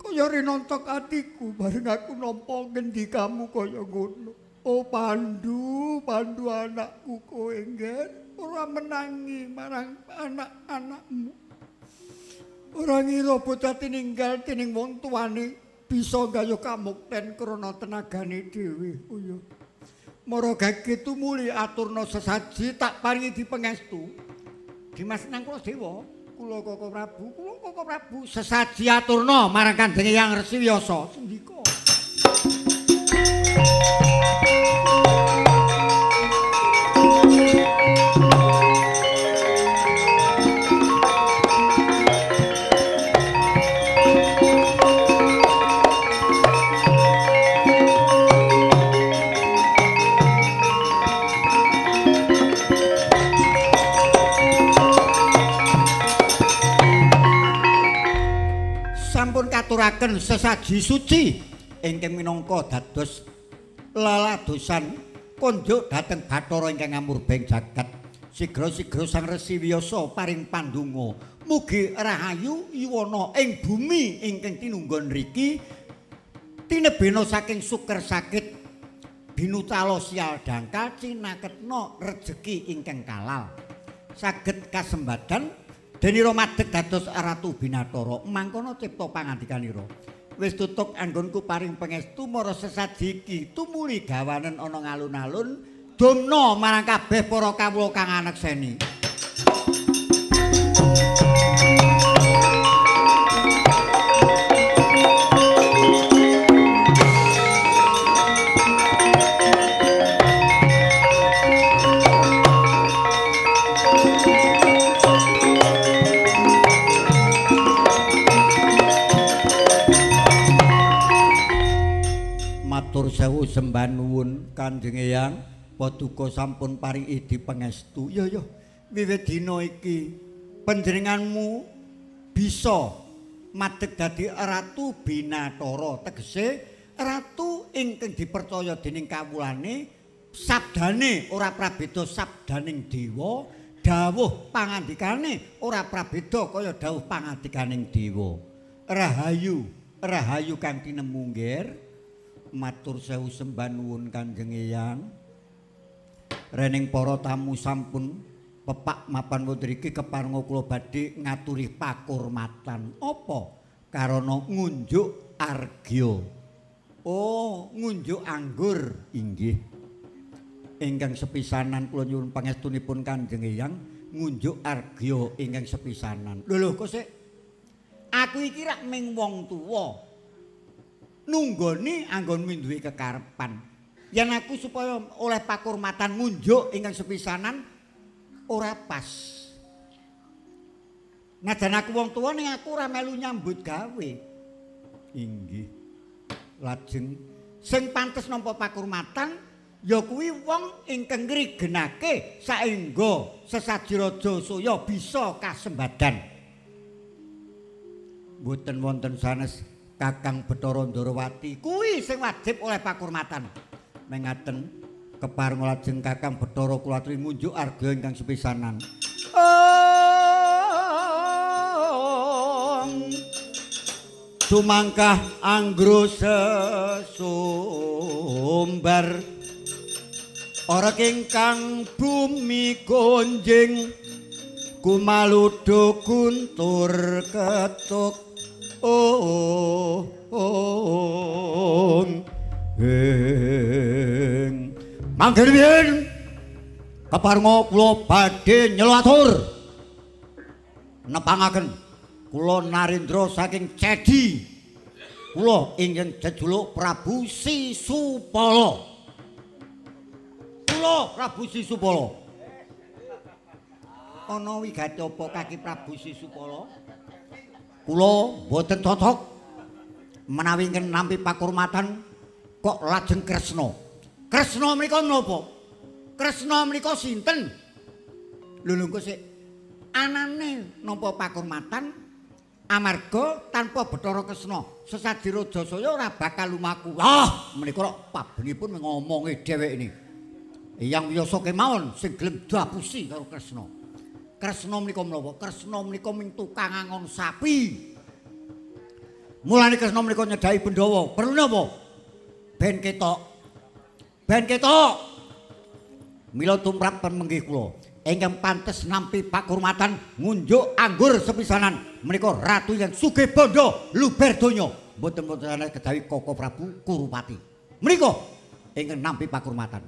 Kaya rinontok atiku bareng aku nampa ngendikamu kaya ngono. Oh Pandu, Pandu anakku kowe ngger ora menangi marang anak-anakmu. Ora ngira bocah tininggal dening wong tuane bisa gayuh kamukten krana tenagane dhewe. Oh iya. Mara gage tumuli aturna sesaji tak paringi dipengestu. Dimas nang kula dewa, kula Koko Prabu, kula Koko Prabu sesaji aturna marang Kanjeng Hyang Resi Wiyasa. Sendika. aturaken sesaji suci ingkang minangka dados leladosan konjuk dhateng Bathara ingkang amurba ing jagat. Sigra-sigra Sang Resi Wiyasa paring pandonga mugi rahayu yuwana ing bumi ingkang tinunggon nriki tinebena saking suker sakit binutala sial dangkal cinaketna rejeki ingkang kalal saged kasembadan denira madeg dados Ratu Binatara. Mangkono cipta pangandikanira. Wis tutuk anggonku paring pangestu mara sesaji iki tumuli gawanen ana ngalun-alun dumna marang kabeh para kawula kang anekseni. Matur sewu sembah nuwun Kanjeng Eyang, paduka sampun paring idi pangestu. Ya ya, wiwit dina iki panjenenganmu bisa madeg dadi Ratu Binatara, tegese ratu ingkang dipercaya dening kawulane, sabdane ora prabeda sabdaning dewa, dawuh pangandikane ora prabeda kaya dawuh pangandikaning dewa. Rahayu, rahayu kang tinemu nggih. Matur sewu sembah nuwun Kanjeng Eyang. Rening para tamu sampun pepak mapan wonten iki keparenga kula badhe ngaturi pakurmatan. Apa? Karana ngunjuk argya. Oh, ngunjuk anggur. Inggih. Ingkang sepisanan kula nyuwun pangestunipun Kanjeng Eyang ngunjuk argya ingkang sepisanan. Lho lho kok sik. Aku iki rak ming wong tuwa. Nunggoni anggonmu duwe kekarepan. Yen aku supaya oleh pakurmatan ngunjuk ingkang sepisanan ora pas. Najan aku wong tuwa ning aku ora melu nyambut gawe. Inggih. Lajeng sing pantes nampa pakurmatan ya kuwi wong ingkang ngrigenake saengga sesaji raja saya bisa kasembadan. Mboten wonten sanes Kakang Bathara Ndarawati kuwi sing wajib oleh pakurmatan. Mengaten keparenga lajeng Kakang Bathara kula aturi ngunjuk arga ingkang sepisanan. Ong sumangkah anggro sesumbar ora ingkang bumi gonjing kumaludo guntur ketuk. Oh, oh, ing mangke riyin keparenga kula badhe nyelatur nepangaken kula Narendra saking Cedi, kula ingkang jejuluk Prabu Sisupala. Kula Prabu Sisupala. Ana wigati apa kaki Prabu Sisupala? Kula mboten cocok menawi ingkang nampi pakurmatan kok lajeng Kresna. Kresna menika napa? Kresna menika sinten? Lho lho kok sik anane nampa pakurmatan amarga tanpa Bathara Kresna sesaji raja saya ora bakal lumaku. Wah, menika kok pabenipun ngomongi dheweke ini. Eyang Wiyasa kemawon sing gelem dapusi karo Kresna. Kresna menika menapa? Kresna menika ming tukang angon sapi. Mulane Kresna menika nyedhaki Pandhawa. Perlu napa? Ben ketok. Ben ketok. Mila tumrap pemenggih kula ingkang pantes nampi pakurmatan ngunjuk anggur sepisanan menika ratu yang sugih bandha luber donya. Mboten wonten sanes kejawi Koko Prabu Kurupati. Menika ingkang nampi pakurmatan.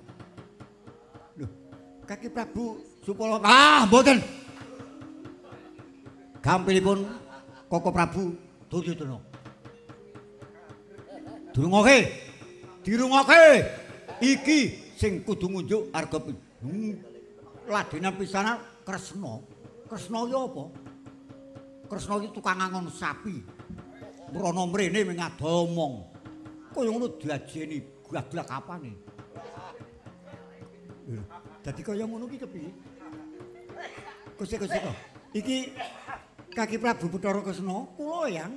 Lho, Kaki Prabu Supala. Ah, mboten. Gampilipun Koko Prabu Duryudana. Dirungoke. Dirungoke. Iki sing kudu ngunjuk arga ladenan pisanan Kresna. Kresna iki apa? Kresna iki tukang angon sapi. Mrono mrene ming ado omong. Kaya ngono diajeni gaglak apane. Dadi kaya ngono iki kepiye? Kose-kose kok. Iki Kaki Prabu Bathara Kresna kula yang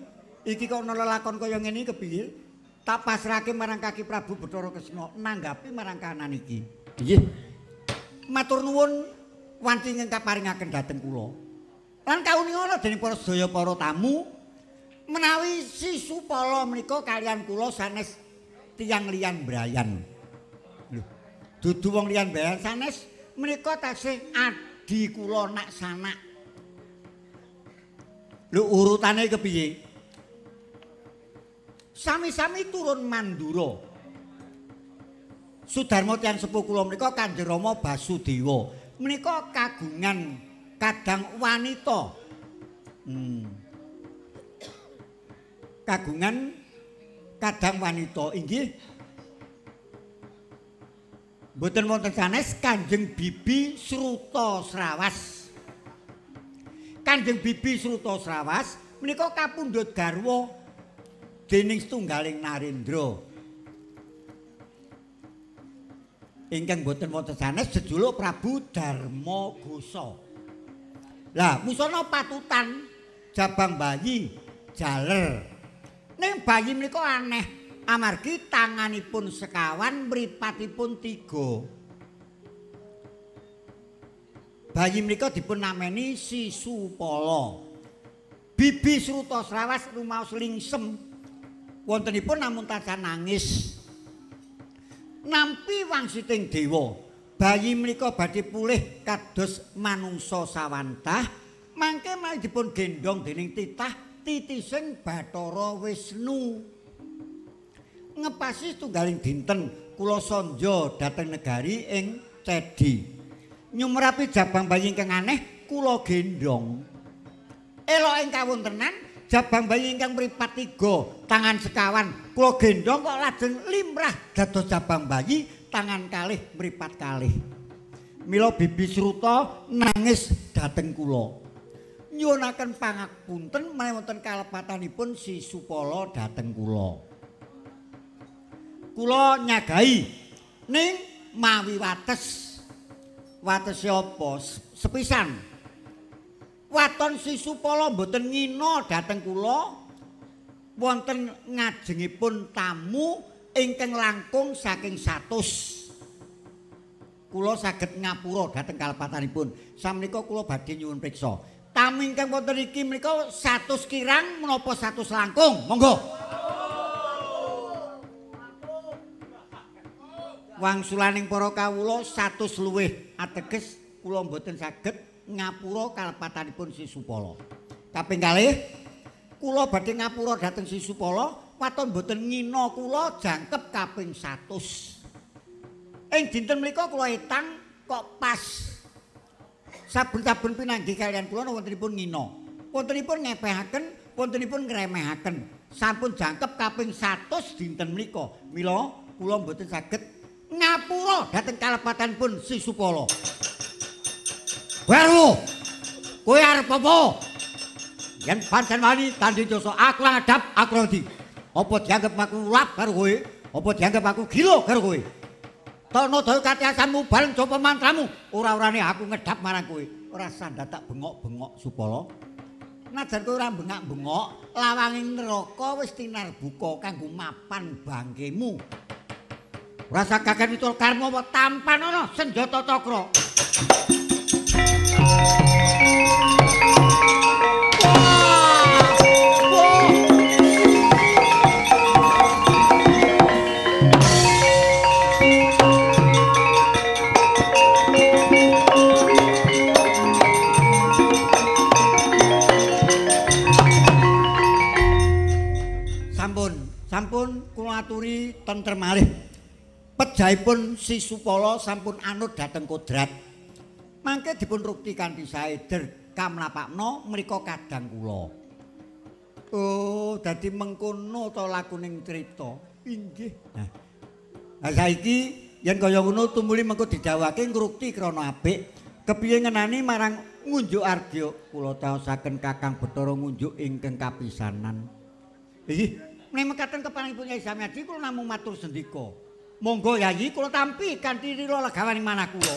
Iki kok ana lelakon kaya ngene iki kepiye? Tak pasrahke marang Kaki Prabu Bathara Kresna nanggapi marang kahanan iki. Nggih. Matur nuwun wanci ingkang kaparingaken dhateng kula. Lan kauninga dening para sedaya para tamu menawi Sisupala menika kaliyan kula sanes tiyang liyan brayan. Lho, dudu wong liyan brayan sanes menika tasih adi kula nak sanak. Lho urutane kepiye? Sami-sami turun Mandura. Sudarma tiyang sepuh kula menika Kanjeng Rama Basudewa. Menika kagungan kadang wanita. Kagungan kadang wanita inggih mboten wonten sanes Kanjeng Bibi Srutasrawas. Kanjeng Bibi Srutasrawas menika kapundhut garwa dening setunggaling Narendra. Ingkang mboten wonten sanes jejuluk Prabu Darmagosa. Lah musana patutan jabang bayi jaler. Ning bayi menika aneh amargi tanganipun sekawan mripatipun 3. Bayi menika dipun nameni Sisupala. Bibi Srutasrawas rumaos lingsem. Wontenipun namung tansah nangis. Nampi wangsiting dewa, bayi menika badhe pulih kados manungsa sawantah, mangke malih dipun gendhong dening titah titising Bathara Wisnu. Ngepasi setunggaling dinten kula sanja dhateng negari ing Cedi. Nyumerapi jabang bayi ingkang aneh kula gendhong. Elok ing kawontenan jabang bayi ingkang mripat 3, tangan sekawan kula gendhong kok lajeng limrah dados jabang bayi tangan kalih mripat kalih. Mila Bibi Sruta nangis dhateng kula. Nyuwunaken pangapunten menawi wonten kalepatanipun Sisupala dhateng kula. Kula nyagahi ning mawi wates. Watese apa? Sepisan. Waton Sisupala mboten ngina dhateng kula wonten ngajengipun tamu ingkang langkung saking 100. Kula saged ngapura dhateng kalepatanipun. Samenika kula badhe nyuwun priksa. Tamu ingkang wonten iki menika 100 kirang menapa 100 langkung? Monggo. Wangsulaning para kawula 100 luwih ateges kula mboten saged ngapura kalepatanipun Sisupala. Kaping kalih kula badhe ngapura dhateng Sisupala waton mboten ngina kula jangkep kaping 100. Ing dinten menika kula etang kok pas saben-saben pinanggih kaliyan kula wontenipun ngina. Wontenipun ngepehaken, wontenipun ngremehaken. Sampun jangkep kaping 100 dinten menika. Mila kula mboten saged ngapura dhateng kalepatanipun Sisupala. Baru kowe arep apa? Yen pancen wani tandhi jasa aku ngadhap aku ndi? Apa dianggep aku lap karo kowe? Apa dianggep aku gila karo kowe? Tono daya katiasanmu bareng coba mantramu, ora-orane aku ngedhap marang kowe. Ora sandat tak bengok-bengok Supala. Najan kowe ora bengak-bengok, lawanging neraka wis tinarbuka kanggo mapan bangkemu. Rasa kaken witul karma apa tampan ana senjata cakra. Sampun, sampun kula aturi tentrem malih. Pejahipun Sisupala sampun anut dhateng kodrat. Mangke dipun rukti kanthi sae der kamlapakna mrika kadang kula. Oh, dadi mengkono ta lakuning crita. Inggih. Nah, saiki yen kaya ngono tumuli mengko didhawuhake ngrukti krana apik. Kepiye ngenani marang Ngunjuk Argya? Kula taosaken Kakang Bathara Ngunjuk ingkang kapisanan. Inggih, menawi mekaten keparengipun Yai Samyadi kula namung matur sendika. Monggo Yayi kula tampi kanthi lila legawaning manah kula.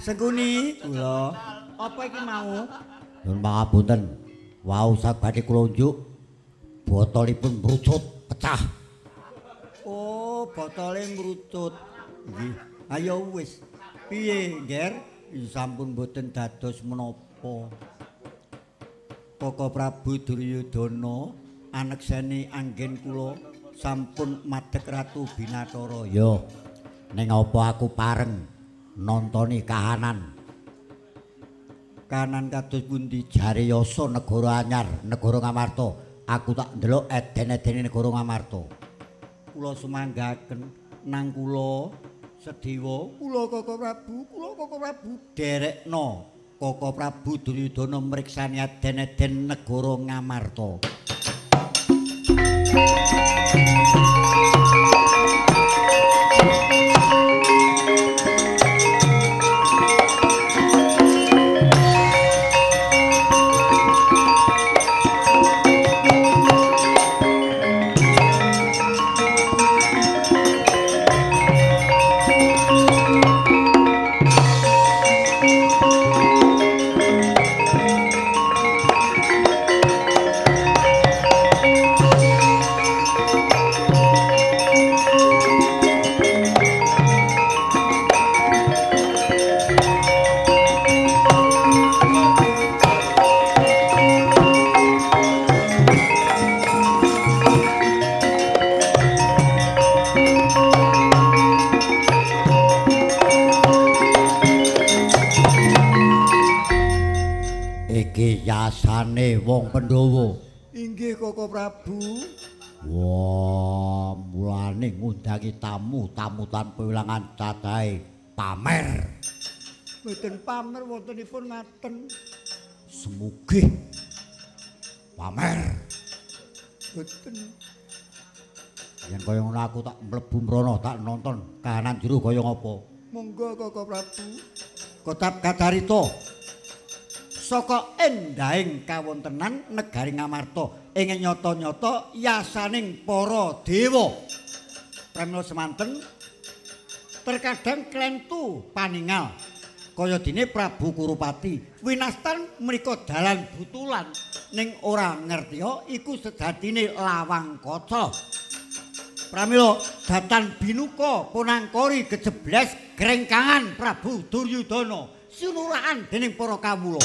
Sengkuni kula. Apa iki mau? Nyuwun pangapunten. Wau sabade kula unjuk botolipun mrucut pecah. Oh, botole mrucut. Nggih. Ayo wis. Piye, Ngger? Sampun mboten dados menapa. Koko Prabu Duryudana anekseni anggen kula sampun madhek Ratu Binathara. Ya. Ning apa aku pareng nontoni kahanan. Kahanan kados pundi? Jare yasa negara anyar, negara Ngamarta. Aku tak ndelok eden-edene negara Ngamarta. Kula sumanggaken nang kula Sedewa, kula Koko Prabu, kula Koko Prabu derekno Koko Prabu Duryudana mriksani eden-eden negara Ngamarta. Yasane wong Pandhawa. Inggih Koko Prabu. Wah, mulane ngundangi tamu, tamu tanpa wilangan cacahe pamer. Mboten pamer wontenipun ngaten. Semugih pamer. Mboten. Yen kaya ngono aku tak mlebu mrono, tak nonton kahanan jero kaya ngapa. Monggo Koko Prabu. Kotap kacarita. Saka endahing kawontenan negari Ngamarta ing nyata-nyata yasaning para dewa. Pramila semanten terkadang klentu paningal kaya dene Prabu Kurupati winastan mriko dalan butulan ning ora ngertiya iku sejatine lawang kaca. Pramila datan binuka ponangkori kejebles grengkangan Prabu Duryudana sinuraan dening para kawula.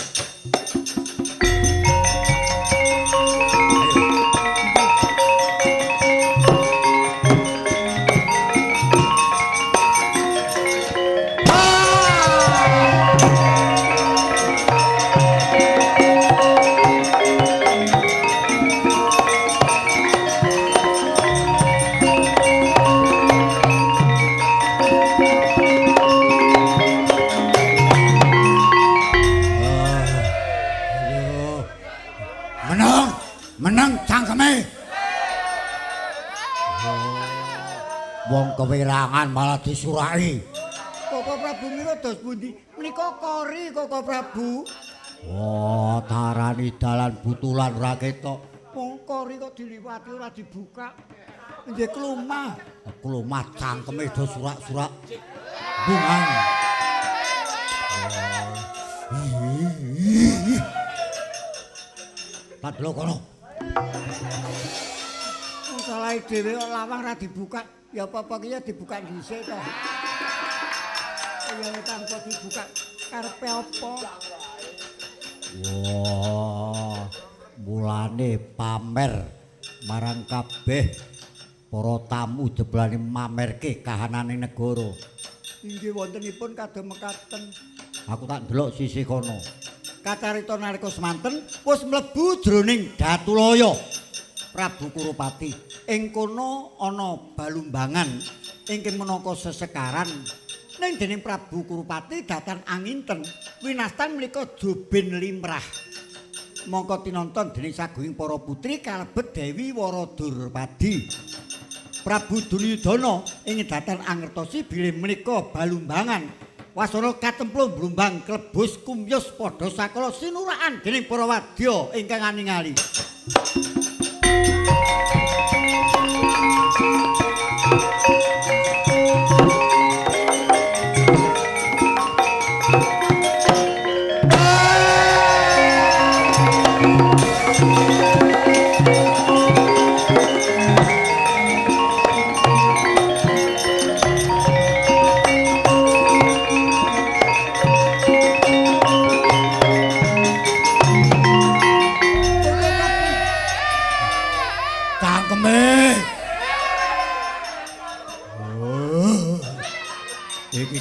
Menang cangkeme. Wong kewirangan malah disuraki. Koko Prabu menika dos pundi? Menika kori Koko Prabu. Wah, tarani dalan butulan ora ketok. Wong kori kok diliwati ora dibuka. Nggih klumah. Klumah cangkeme do surak-surak. Bungan. Tak delok kono. Wong salahe dhewe kok lawang ora dibuka. Ya apa-apa ki ya dibuka dhisik to. Ya tanpa dibuka karepe apa? Wah, mulane pamer marang kabeh para tamu jeblane mamerke kahanane negara. Inggih wontenipun kadhe mekaten. Aku tak ndelok sisih kono. Kacarita nalika semanten wis mlebu jroning Datulaya Prabu Kurupati. Ing kono ana balumbangan ingkang menaka sesekaran. Ning dening Prabu Kurupati datan anginten winastan menika jobin limrah. Mongko tinonton dening sagunging para putri kalebet Dewi Waradurpadi. Prabu Duryudana ing datan angertosi bilih menika balumbangan wasana katemplung blumbang klebus kumyus padha sakala sinuraan dening para wadya ingkang aningali.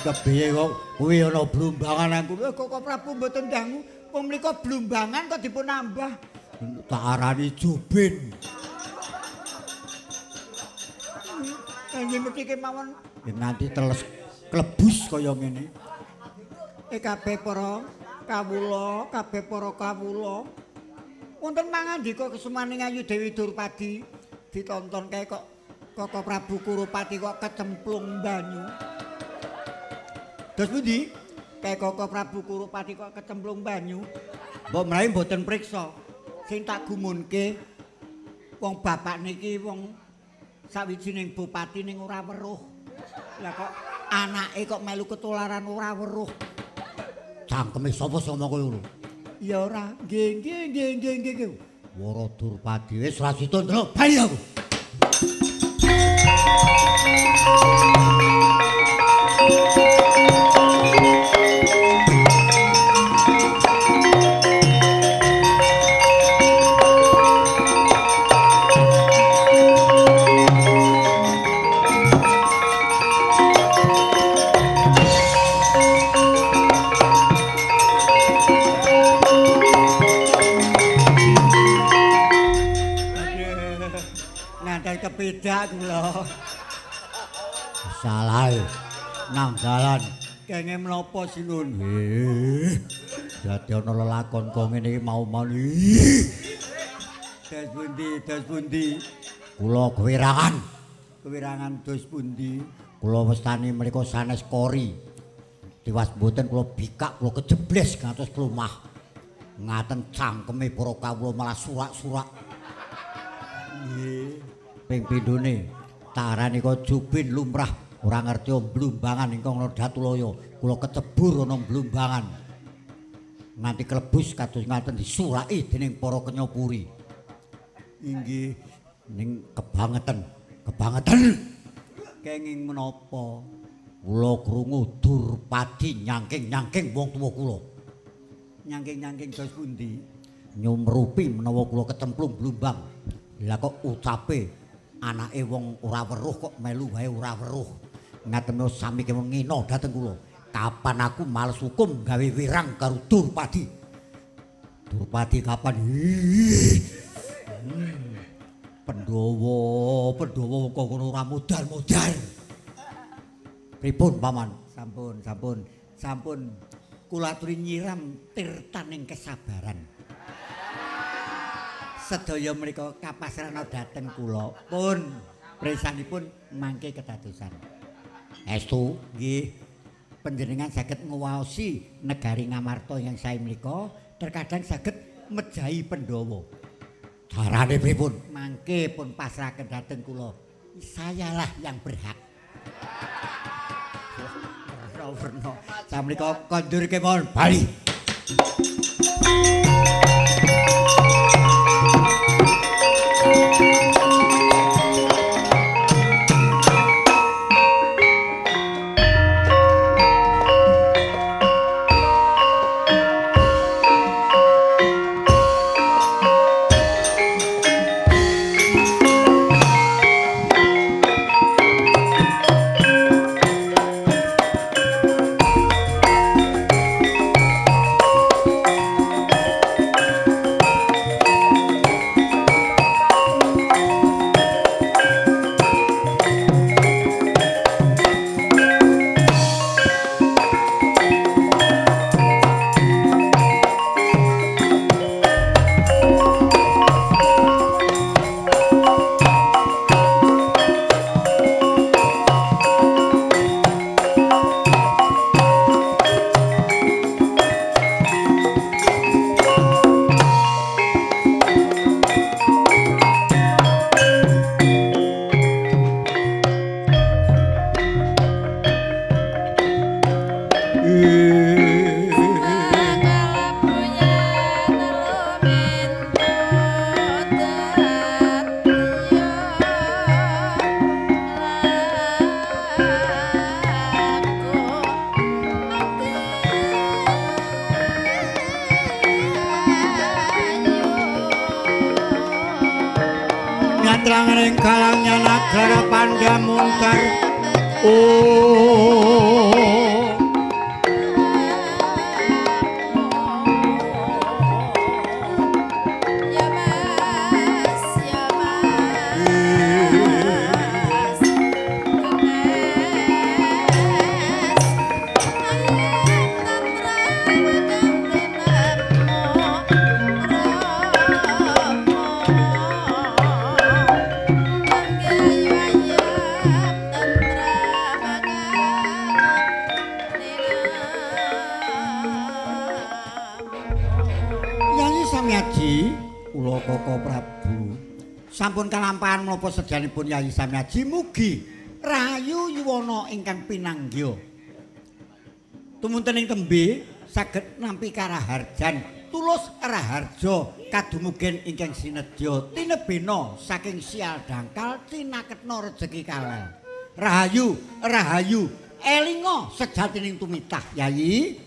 Kepiye kok kuwi ana blumbangan aku. Kok Prabu mboten dangu. Wong mriku blumbangan kok dipun nambah. Tak arani Jubin. Nggih mesti kemawon nganti teles klebus kaya ngene. Kabeh para kawula, kabeh para kawula. Wonten mangandika kesumaning Ayu Dewi Durpadi ditonton kae kok Koko Prabu Kurupati kok kecemplung banyu. Terus pundi? Kae Koko Prabu Kurupati kok kecemplung banyu. Mbok mlayu mboten priksa. Sing tak gumunke wong bapak niki wong sawijining bupati ning ora weruh. Lah kok anake kok melu ketularan ora weruh. Cangkeme sapa sing ngomong koyo ngono? Ya ora. Nggih, nggih, nggih, nggih, nggih. Wara Durpadi wis ra sida ndelok bali aku. Kepedak kula. Salah nang dalan. Kenge menapa Sinun? Nggih. Dadi ana lelakon kok ngene iki mau-mau. Dos pundi, dos pundi? Kula kewirangan. Kewirangan dos pundi? Kula wastani mriku sanes kori. Tiwas mboten kula bikak, kula kejebles ngantos klumah. Ngaten cangkeme para kawula malah surak-surak. Nggih. Ping pindhone tarani kok Jubin lumrah ora ngerti blumbangan ingkang ana Datulaya. Kula kecebur ana blumbangan nganti klebus kados ngaten disuraki dening para kenyopuri. Inggih ning kebangetan, kebangetan. Kenging menapa? Kula krungu Durpadi nyangking-nyangking wong tuwa kula. Nyangking-nyangking dos pundi? Nyumrupi menawa kula kecemplung blumbang. Lah kok ucape anake wong ora weruh kok melu wae ora weruh. Ngatene sami kemawon ngina dhateng kula. Kapan aku males hukum gawe wirang karo Durpadi? Durpadi kapan? Pandhawa, Pandhawa kok ngono ora modal-modal. Pripun paman? Sampun, sampun, sampun. Kula aturi nyiram tirtaning kesabaran. Sedaya mriku kapasrana dhateng kula. Pun presanipun mangke kedadosan. Estu nggih. Panjenengan saged nguwaosi negari Ngamarta yang sae mriku, terkadang saged mejahi Pandhawa. Carane pripun? Mangke pun pasrahaken dhateng kula. Sayalah yang berhak. Werna-werna. Samrika kondur kemawon bali. Nyatrangaring kalangnya nagara Pandhamuntar. Oh. Samyaji, kula Koko Prabu. Sampun kalampahan menapa sejanipun Yayi Samyaji mugi rahayu yuwana ingkang pinanggih. Tumunten ing tembe saged nampi karaharjan tulus raharja kadumugen ingkang sinedya tinebena saking sial dangkal cinaketna rejeki kalel. Rahayu, rahayu, elinga sejatining tumitah Yayi.